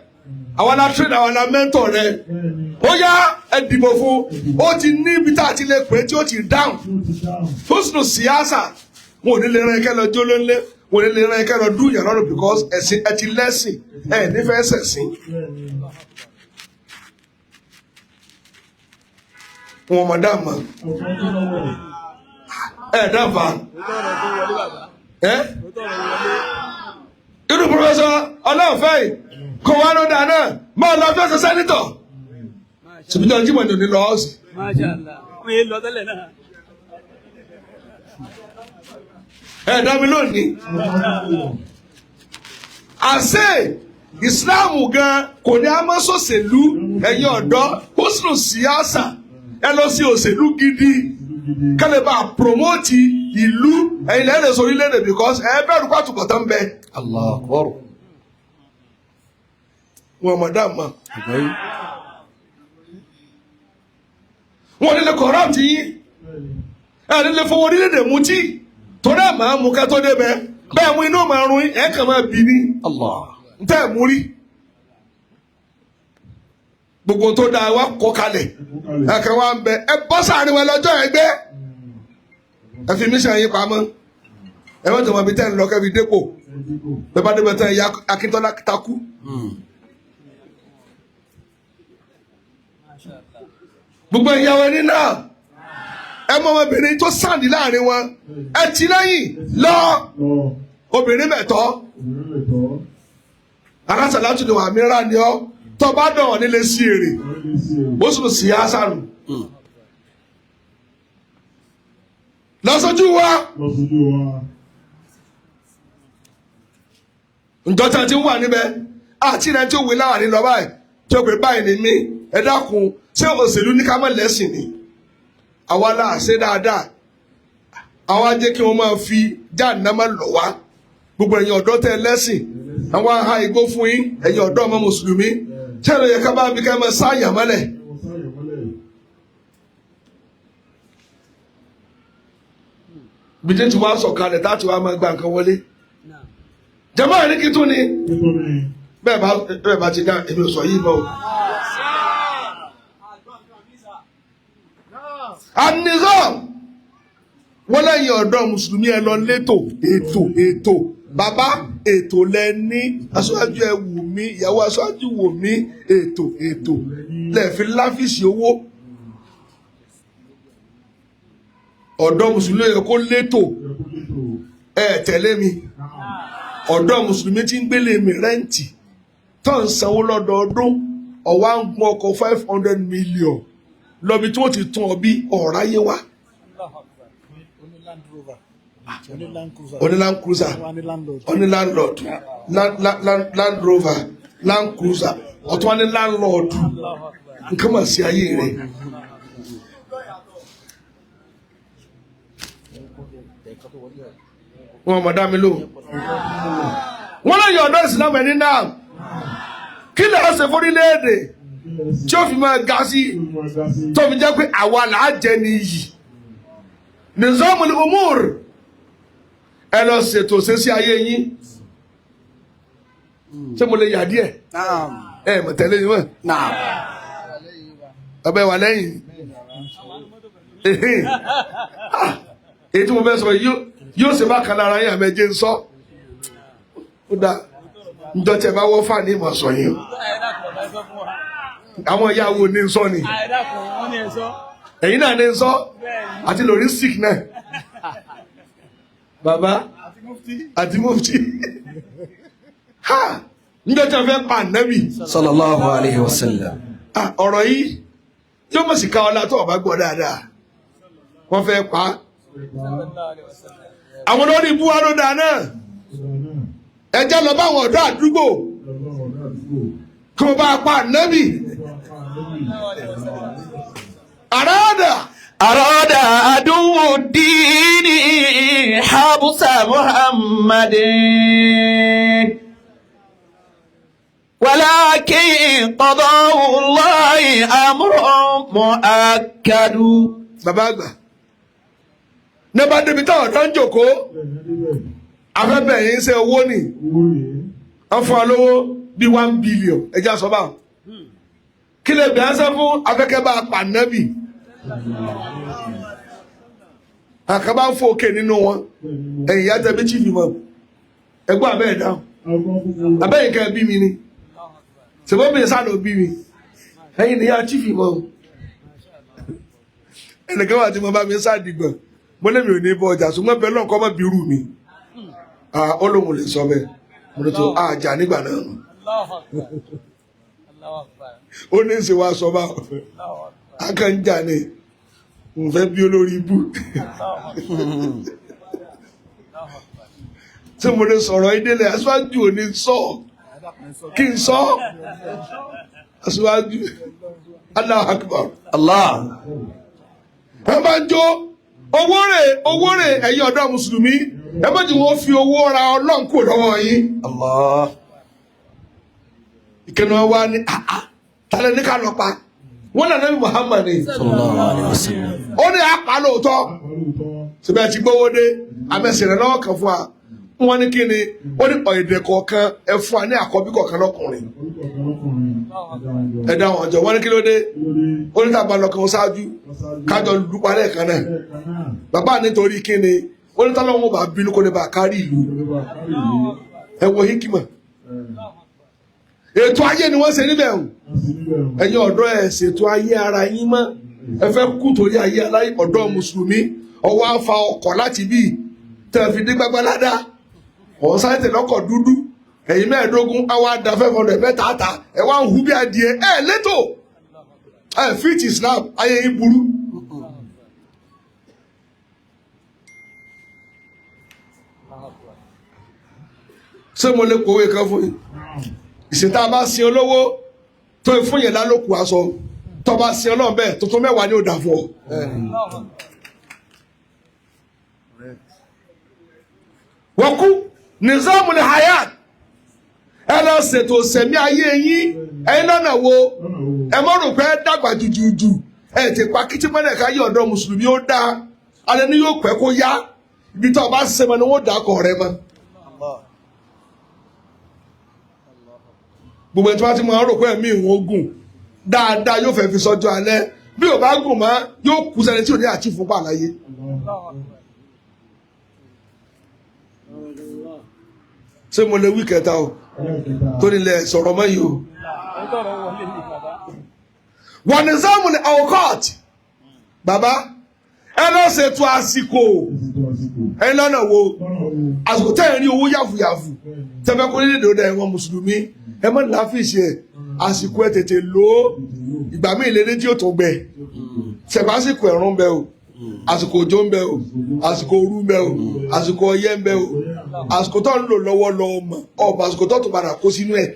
àwọn la train àwọn la mentor rẹ ó yá ẹ dìbò fún ó ti ní ibi tá a ti lè pè é tí ó ti dáhùn fúnṣùnù síyáṣà wọn ò ní lè rán ẹkẹ lọ jó lónlé wọn ò ní lè rán ẹkẹ lọ dùn yàrá lọ because ẹ̀sìn ẹ ti lẹ́sìn ẹ nífẹ̀ẹ́ sẹ̀sìn wọn mọ̀ dá mọ́ ẹ dáfà ẹ irú pọfẹsọ ọlọ́ọ̀fẹ́ yìí kò wá ló dáa náà máa lọ fẹsẹ̀ sẹ́nitọ̀ ṣèbíjọ́ Jímọ̀ ní òní lọ́ọ́ sí. Masha Allah. Wọ́n yé lọ tẹ́lẹ̀ náà. Ẹ dá mi lónìí. Àṣé ìsìláàmù gan kò ní a máa ṣòṣèlú ẹ̀yin ọ̀dọ́ ó sì lò síyáṣà ẹ lọ sí òṣèlú gidi kẹ́lẹ́ bá promoti ìlú ẹ̀yin lẹ́yìn lè sọ orílẹ̀-èdè because ẹ bẹ̀rù pàtùkọ̀ tán bẹ. Allah akbar. Wọn mọ̀ dá mọ̀. Àgbáyé. Wọn ò ní lè corrupt yín ẹ ní lè fowó orílẹ̀-èdè mutí torí ẹ̀ máa mú kẹ́tọ́ débẹ̀ bẹ́ẹ̀ mú inú máa rún yín ẹ̀ kàn máa bì ní Allah. ntẹ́ ẹ̀ mú rí gbogbo tó dáa wá kọ́ kalẹ̀ ẹ̀kẹ́ wa ń bẹ ẹ bọ́ sáàrin wọn lọ́jọ́ ẹgbẹ́ ẹ fi mísàn yín pamọ́ ẹ mọ̀tò mọ̀ bí tẹ́ ń lọ kẹ́bi dépò bẹ́ẹ̀ bá débẹ̀ tẹ́ ẹ ya Akíntọ́lá takú. Gbogbo ìyàwó ẹni náà ẹ mọ ọmọbìnrin tó sàǹdí láàrin wọn ẹ ti lẹ́yìn lọ obìnrin mẹ̀tọ́ alásàlátù ni wàá mìíràn ni ọ tó bá dàn ọ́ nílé sí èrè ó sì sí àṣàrù lọ́sọ́jú wa ǹjọ́ tí a ti ń wà níbẹ̀ àti ìrìn tí ó wé láàrin lọ báyìí tí ó pè báyìí ní mí ẹ dákun ṣé òṣèlú ní ká má lẹ́sìn ni àwa là ṣe dáadáa àwa jẹ́ kí wọ́n máa fi jáàná máa lọ̀ wá gbogbo ẹ̀yin ọ̀dọ́ tẹ́ lẹ́sìn àwọn aha igbó fún yín ẹ̀yin ọ̀dọ́ ọmọ mùsùlùmí ṣé ẹ lọ yẹ ká bá bí ká máa sáàyàn mọ́lẹ̀. Bìtẹ́ tí wàá sọ̀kalẹ̀ tá a ti wàá máa gba nǹkan wọlé. Jàmáà ní kí tún ni bẹ́ẹ̀ bá ti dá èmi ò sọ yìí mọ́ o. An-nizam wọ́n lẹ́yìn ọ̀dọ́ mùsùlùmí ẹ lọ létò ètò ètò bàbá ètò lẹ ní aṣáájú ẹ wù mí ìyàwó aṣáájú wù mí ètò ètò lẹ́ẹ̀fi láfíìsì owó. Ọ̀dọ́ mùsùlùmí yẹ kó létò ẹ tẹ̀lé mi ọ̀dọ́ mùsùlùmí tí ń gbélé mi rẹ́ǹtì tó ń sanwó lọ́dọọdún ọ̀wá ń gun ọkọ̀ 500 million lọ́bi tí wọ́n ti tún ọ bí ọ̀rá yé wa. Oní Land Rover. Oní Land Cruiser. Oní Land Cruiser. Oní landlord. Oní landlord, Land Rover, Land Cruiser, ọ̀tún wá ní landlord. Nǹkan mà sí ayé rẹ̀. Wọn mọ̀ dá mi lóhùn. Wọ́n lè yọ ọ̀dọ́ ìsìlámù ẹni náà. Kí lè ṣe fórílẹ̀-èdè tí ó fi máa ga sí tó fi jẹ́ pé àwa là á jẹ ní iyì? Nizamul umur, ẹ lọ ṣètò ṣẹ́sí ayé yín. Ṣé mo lè yà díẹ̀? Naam. Ẹ mọ̀ tẹ́lẹ̀ yín mọ̀. Naam. Ọbẹ̀ wà lẹ́yìn. Èyí tí mo fẹ́ sọ yìí yóò ṣe bákan lára yín, àmẹ́jẹ ń sọ. Ó dáa, njọ́ tí ẹ bá wọ́ fà ní ìmọ̀ sọ yín o. Ẹ dákun, bàbá, ẹ sọ fún wa. Àwọn ìyàwó ní ń sọ ni. Ẹ dákun, wọ́n ní ẹ sọ. Ẹ̀yin náà ní ń sọ àti lórí sick náà. Bàbá àti mufti. Ha! Njọ́ tí wọ́n fẹ́ pa ànábì. Sallallahu alayhi wa sallam. Ah, ọ̀rọ̀ yìí yóò mọ̀ sí ká ọlá tó ọba gbọ́ dáadáa. Wọ́n fẹ́ pa á. Àwọn olórí ibú wa ló dáa náà. Ẹ jẹ́ lọ bá àwọn ọ̀dọ́ àdúgbò kí wọ́n bá pa ànábì. Àràádà. أراد عدو الدين حبس محمد ولكن قضاء الله أمر مؤكد. Bàbá àgbà. Ní bá débi táwọn ọ̀dọ́ ń jòkó, afẹ́bẹ̀ yìí ń ṣe owó nì. Wọ́n fún wa lówó bíi 1 billion. Ẹ jẹ́ àsọ báwọn. Kí lè bẹ̀rẹ̀ sẹ́ fún afẹ́kẹ́ bá pa ànábì? Àkàbà ń fò òkè nínú wọn. Ẹ̀yìn ìyá tẹ bí chief imam. Ẹgbọ́n abẹ́ ẹ̀ dáhùn. Abẹ́yìn kẹ́ bí mi ni. Ṣèbọ́bìnrin sáà ló bí mi. Ẹ̀yìn nìyá chief imam. Ẹnìkan wà tí mo bá mi sáàdìgbọ̀n. Mo lé mi ò ní bọ ọjà ṣùgbọ́n bẹ́ẹ̀ lọ́nkọ́ mọ́ bí irú mi. Ó lóun ò lè sọ bẹ́ẹ̀. Mo ní tó àjà nígbà náà nù. Allahu Akbar. Allahu Akbar. Ó ní í ṣe wá sọ báwọn. Allahu Akbar. Akànjà ni. N fẹ́ bí olórí ibú. Allahu Akbar. Allahu Akbar. Tí mo lè sọ̀rọ̀ ìdílé aṣáájú ò ní sọ kí n sọ aṣáájú. Allahu Akbar. Allah. Ẹ bá ń jó owó rè, owó rè. Ẹ̀yin ọ̀dọ́ mùsùlùmí, ẹ má jẹ́ wọ́n fi owó ra Ọlọ́run kúrò lọ́wọ́ yín. Allah. Ìkànnì wa ní àá tálẹ̀ ní ká lọ pa wọn náà Nábì Muhammad ni. Sallallahu alayhi wa sallam. Ó ní apá lóòótọ́ síbẹ̀ tí gbówó dé amẹ́sìnrẹ́ lọ́wọ́ kan fún wa. Wọ́n ní kí ni? Ó ní ọ̀ẹ̀dẹ̀ kọ̀ọ̀kan ẹ fún wa ní àkọ́bí kọ̀ọ̀kan lọ́kùnrin. Ẹ dá wọn jọ. Wọ́n ní kí ló dé? Ó ní tàbá lọ́kàn ṣáájú kájọ lùpàá lẹ́ẹ̀kan náà. Bàbá nítorí kí ni? Ó ní tọ́lọ́wọ́n bá bínú kó lè bá kárí ìlú. Ẹ wo hikima ètò ayé ni wọ́n ṣe níbẹ̀ o. Ẹ̀yin ọ̀dọ́, ẹ̀ ṣètò ayé ara yín mọ́. Ẹ fẹ́ kú torí ayé aláì. Ọ̀dọ́ mùsùlùmí, ọwọ́ afa ọkọ̀ láti bí tẹ̀ fi dé gbàgbáládá, ọ̀hún sáré tẹ̀lé ọkọ̀ dúdú. Ẹ̀yin 15 àwa da 500 mẹ́ta ta ẹ̀ wá ń hu bí adìẹ. Ẹ̀ létò ẹ̀ fit Islam, ayé yín burú. Ṣé mo lè kówé kan fún yín? Ìsìn tá a bá sin olówó tó fún yẹn lálòkù aṣọ, tó bá sin Ọlọ́run bẹ́ẹ̀, tuntun 10 ni ó dà fún ọ. Allahu Akbar. Wọ́n kú nizamul hayat. Ẹ lọ ṣètò sẹ̀mí ayé yín. Ẹ̀yin lọ́nà wo? Ẹ mọ́ rò pé ẹ dàgbà jùjùjù, ẹ ti pa kìtìmọ́lẹ̀ ká yí. Ọ̀dọ́ mùsùlùmí, ó dáa alẹ́ ní yóò pẹ́ kó yá. Ibi tó o bá ṣiṣẹ́ mọ́ ni wọ́n dà kọ̀ rẹ mọ́. Gbogbo ẹni tí wọ́n ti máa ń rò pé ẹ̀mí ìwọ̀n ogun dáadáa yóò fẹ́ fi sọ́jọ́ alẹ́, bí ò bá gùn mọ́, yóò kú sẹ́ni tí ò ní àti fún pàlàyé. Allahu Akbar. Ṣé mo lè wí kẹta o tó nílẹ̀ sọ̀rọ̀ mọ́ yìí o? Ẹ tọrọ wọlé ní bàbá. Wọ́n ní sáàmù ní awokọ́t. Bàbá, ẹ lọ ṣètò àsìkò. Ẹ lọ́nà wo? Àsìkò tẹ́ ẹ̀ rí owó yàfùyàfù tẹ́fẹ́ kó nílẹ̀ ìdòdó ẹ̀wọ̀n mùsùlùmí, ẹ mọ̀ ní láfíìsì ẹ̀. Àsìkò ẹ̀ tètè lò ó. Ìgbà míì lédè tí ó tó gbẹ. Ṣẹ̀fásìkò ẹ̀rùn ń bẹ o, àsìkò òjò ń bẹ o, àsìkò ooru ń bẹ o, àsìkò ọyẹ́ ń bẹ o, àsìkò tó ń lò lọ́wọ́ lọ ọmọ ọmọ àsìkò tó tó padà kó sínú ẹ̀.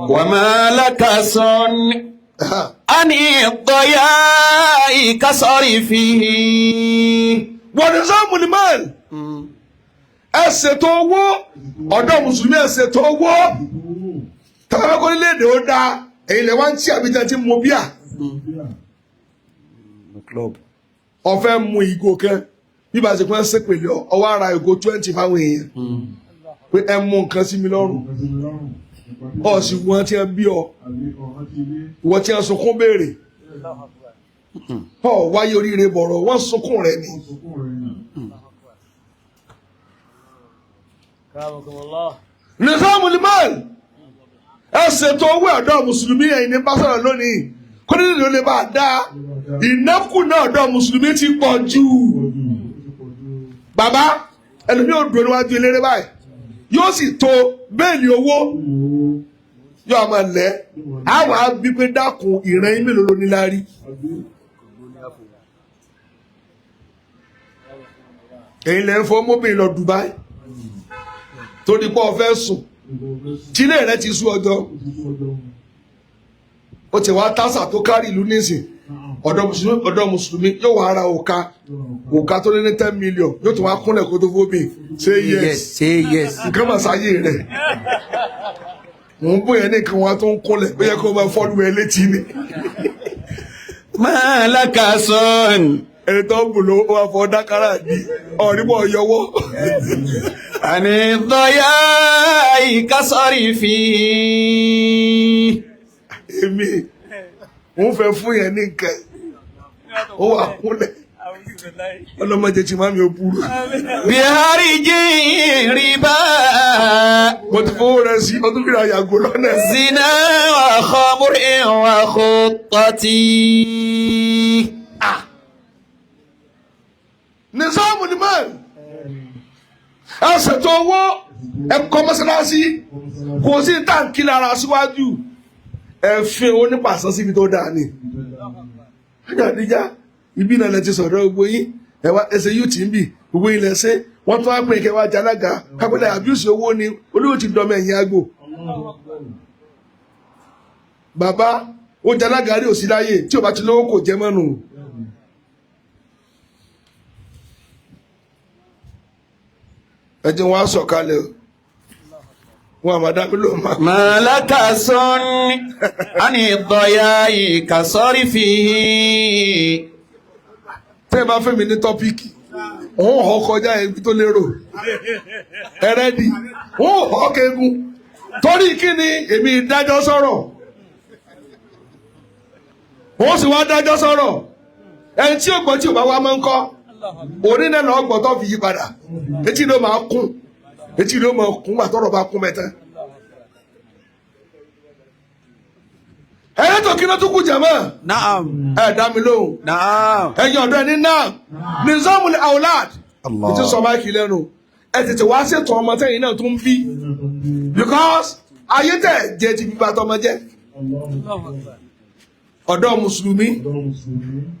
وما لك صن عن الضياء كصرفه. Wọ́n ní sọ́ọ̀mù ní mẹ́rin ẹ ṣètò owó ọ̀dọ́ mùsùlùmí, ẹ ṣètò owó tàbí kó nílé-èdè ó dáa. Èyí lè wá ń tí àbíjà tí mo bíà Club. Ọ̀fẹ́ mu ìgò kan bí bá ṣe pẹ́ ń ṣèpèlè ọwọ́ ara ìgò 20 fáwọn èèyàn pé ẹ mú nǹkan sí mi lọ́rùn. Ọ̀ sì wọ́n tí wọ́n bí ọ, ìwọ́n tí wọ́n sunkún béèrè ọ wáyé oríire bọ̀rọ̀ wọ́n sunkún rẹ ni. Akramakumullah. Nizamu limal, ẹ ṣètò owó ọ̀dọ́ mùsùlùmí. Ẹ̀yin ní bá sọ̀rọ̀ lónìí kó nílò ló lè bá a dá ìnákùná. Ọ̀dọ́ mùsùlùmí ti pọ̀ jù. Bàbá ẹlòmíì ò dúró níwájú eléré báyìí, yóò sì to bẹ́ẹ̀lì owó, yóò máa lẹ̀ àwọn abípé dákun ìran yín mélòó ló ní láárí. Èyí lẹ́ ń fọ́ mọ́bìnrin lọ Dubai torí pé ó fẹ́ sùn tílé rẹ ti sú ọjọ́ ó ti wá tásà tó kárí ìlú nísìn. Ọ̀dọ́ mùsùlùmí yóò wá ra òka òka tó lé ní 10 million, yóò tún wá kúnlẹ̀ kó tó fóbi say yes. Yes, say yes. Nǹkan mà sáyé rẹ̀ mò ń bóyá ní nǹkan wọn tó ń kúnlẹ̀, ó yẹ kó máa fọ́lù ẹ létí ni. ما لك صن Ẹni tó ń bù ló wá fọ dákàrà ní ọ̀rìbọ̀ yọwọ́. عن الضياء كصرفه. Èmi mò ń fẹ́ fún yẹn ní nǹkan, ó wà kúnlẹ̀. A'udhu billahi. Ọlọ́mọdé tí má mi ò burú. بهرج ربا Mo ti fowó rẹ sí ọdún fìlà yàgò lọ́nà. زنا وخمر وخطة. Nizamu ni mẹ́rin, ẹ ṣètò owó, ẹ kọ́ mọ́sálásí, kò sí táǹkì lára síwájú, ẹ fi owó nípasẹ̀ síbi tó dáa ni. Àdìjá ibi náà lẹ ti sọ̀rọ̀ gbogbo yín, ẹ wá ẹsẹ̀ yóò ti ń bì gbogbo yín lẹ́sẹ̀ wọ́n tún wá pè kẹ́ wá jalága kápẹ́tà abuse owó ni olówó ti dọ́mọ ẹ̀yìn àgbò. Bàbá ó jalága rí òsì láyè tí ò bá ti lówó kò jẹ́ mọ́nu. Ẹ jẹ́ wọn á sọ̀kalẹ̀ o, wọn àmàdá mi ló máa. ما لك صن عن الضياء كصرفه. Tẹ́ ẹ bá fẹ́ mi ní topic, òun hàn kọjá ẹbí tó lérò ẹrẹ́dì, òun hàn kegun torí kí ni èmi dájọ́ sọ̀rọ̀, òun sì wá dájọ́ sọ̀rọ̀. Ẹni tí ò gbọ́ tí ò bá wá máa ń kọ́ òní náà lọ́ọ́ gbọ́ tó fi yí padà, etí ló máa kún, etí ló máa kún gbà tọ́rọ̀ bá kún mẹ́tẹ́. Ẹ̀rẹ́ tó kí ló tún kù jẹ̀mọ́? Naam. Ẹ̀ dá mi lóhùn. Naam. Ẹ̀yin ọ̀dọ́ ẹni náà, nizamul aulad. Allah. Ètò sọ máìkì lẹ́nu, ẹ tètè wá ṣètò ọmọ tẹ́yìn náà tó ń bí, because ayé tẹ̀ jẹ́ ti fi bàtọ́ ọmọ jẹ́. Ọ̀dọ́ mùsùlùmí,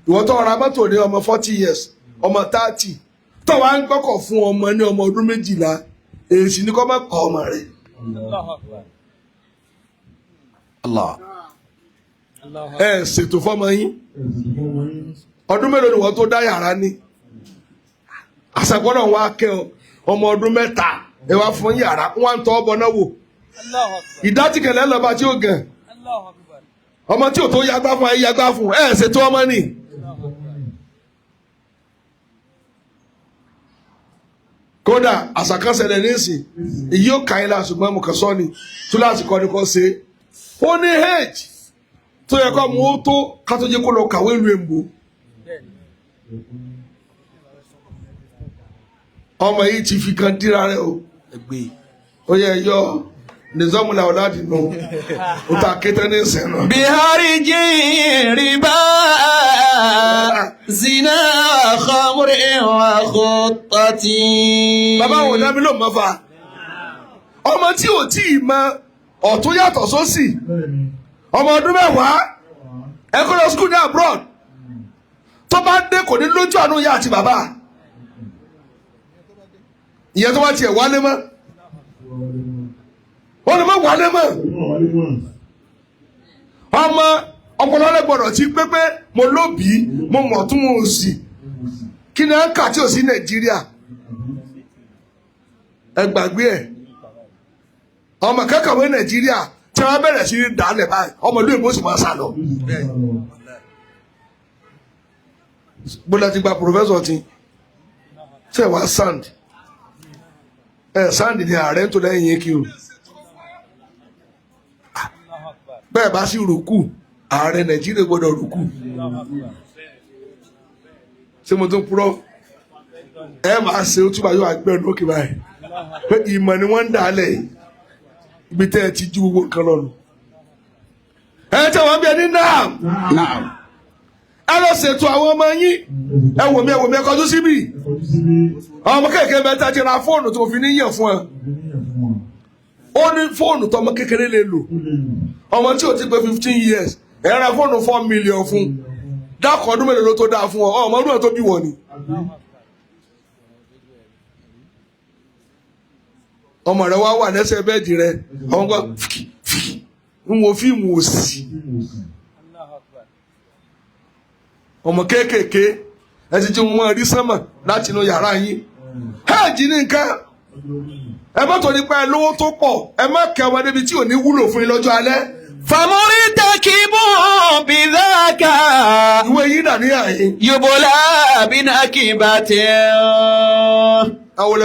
ìwọ tó ra mọ́tò ní ọmọ 40 years, ọmọ 30, tó wá ń gbọ́kọ̀ fún ọmọ ní ọmọ ọdún 12, èsì ni kọ́ máa kọ́ ọmọ rẹ̀. Allahu Akbar. Allah. Allahu Ẹ ṣètò fọmọ yín. Ọdún mélòó ni wọ́n tó dá yàrá ní àṣàgbọ́dọ̀ wa kẹ́ ọ ọmọ ọdún 3, ẹ wá fún yàrá wọn ń tọ́ ọ bọ náà wò. Allahu Akbar. Ìdájíkẹ̀lẹ́ lọ́ba tí ó gàn. Allahu Akbar. Ọmọ tí ò tó yagbá fún ẹ yagbá fún ẹ ṣètò ọmọ ni. Allahu Akbar. Kódà àṣàkánsẹ̀lẹ̀ nísìn èyí ó kà í la, ṣùgbọ́n mo kàn sọ ni túláàsì kọ́ ni kò ṣe é. Ó ní h tó yẹ kó mú ó tó ká tó jẹ́ kó lọ kàwé ìlú èmbò. Bẹ́ẹ̀ni. Ọmọ yìí ti fi kan díra rẹ o. Ẹgbẹ́. Ó yẹ yọ nìzọ́mùlà ọ̀làdì nù ó ta kété ní ìsìn nù. بهرج ربا زنا خمر وخطة. Bàbá wọn dá mi ló mọ́ fa ọmọ tí ò tí ì mọ ọ̀tún yàtọ̀ sósì, ọmọ ọdún 10, ẹ kó lọ school ní abroad. Tó bá dé kò ní lójú àánú ìyá àti bàbá. Ìyẹn tó bá tiẹ̀ wálé mọ́, wọ́n lè má wálé mọ́. Ọmọ ọpọlọ rẹ gbọ́dọ̀ ti pépé. Mo lóbìí, mo mọ̀ tún mo sì kí ni à ń kà tí ò sí Nàìjíríà. Ẹ gbàgbé ẹ, ọmọ kẹ́kọ̀ọ́ Nàìjíríà tí wọ́n bẹ̀rẹ̀ sí ní dálẹ̀ báyìí, ọmọ ìlú èbó sì máa sá lọ. Bóla ti gba professor ti ṣe wá sand ẹ sand ni ààrẹ tó lẹ́yìn yín kí o bẹ́ẹ̀ bá sì rùkù, ààrẹ Nàìjíríà gbọ́dọ̀ rùkù. Ṣé mo tún purọ́? Ẹ máa ṣe ó túbà yóò àgbẹ̀nu òkè báyìí pé ìmọ̀ ni wọ́n ń dà á lẹ̀ yìí, ibi tẹ́ ẹ ti ju gbogbo nǹkan lọ́nu. Ẹ tẹ́ wọ́n bí ẹni náà. Naam. Ẹ lọ ṣètò àwọn ọmọ yín. Ẹ wò mí, ẹ wò mí, ẹ kọjú síbì. Ọmọ kékeré mẹ́ta ti ra fóònù tó fi níyàn fún ẹ. Ó ní fóònù tọmọ kékeré lè lò, ọmọ tí ò ti pé 15 years, ẹ ra fóònù 4 million fún. Dákọ̀, ọdún mélòó ló tó dáa fún ọ? Ọmọ ọdún ẹ̀ tó bí wọ̀ ni. Ọmọ rẹ wá wà lẹ́sẹ̀ bẹ́ẹ̀dì rẹ, àwọn kan fìkì fìkì ń wo fíìmù òsì. Ọmọ kéékèèké, ẹ ti jẹ́ wọn rí sánmà láti inú yàrá yín. Hajj ní nǹkan ẹ má tó nípa ẹ lówó tó pọ̀, ẹ má kẹ́ ọmọdé bíi tí ò ní wúlò fún yín lọ́jọ́ alẹ́. فمرتكب بذاك Ìwé yín dà ní àyín. يبلى بنكبة. Àwọn olè.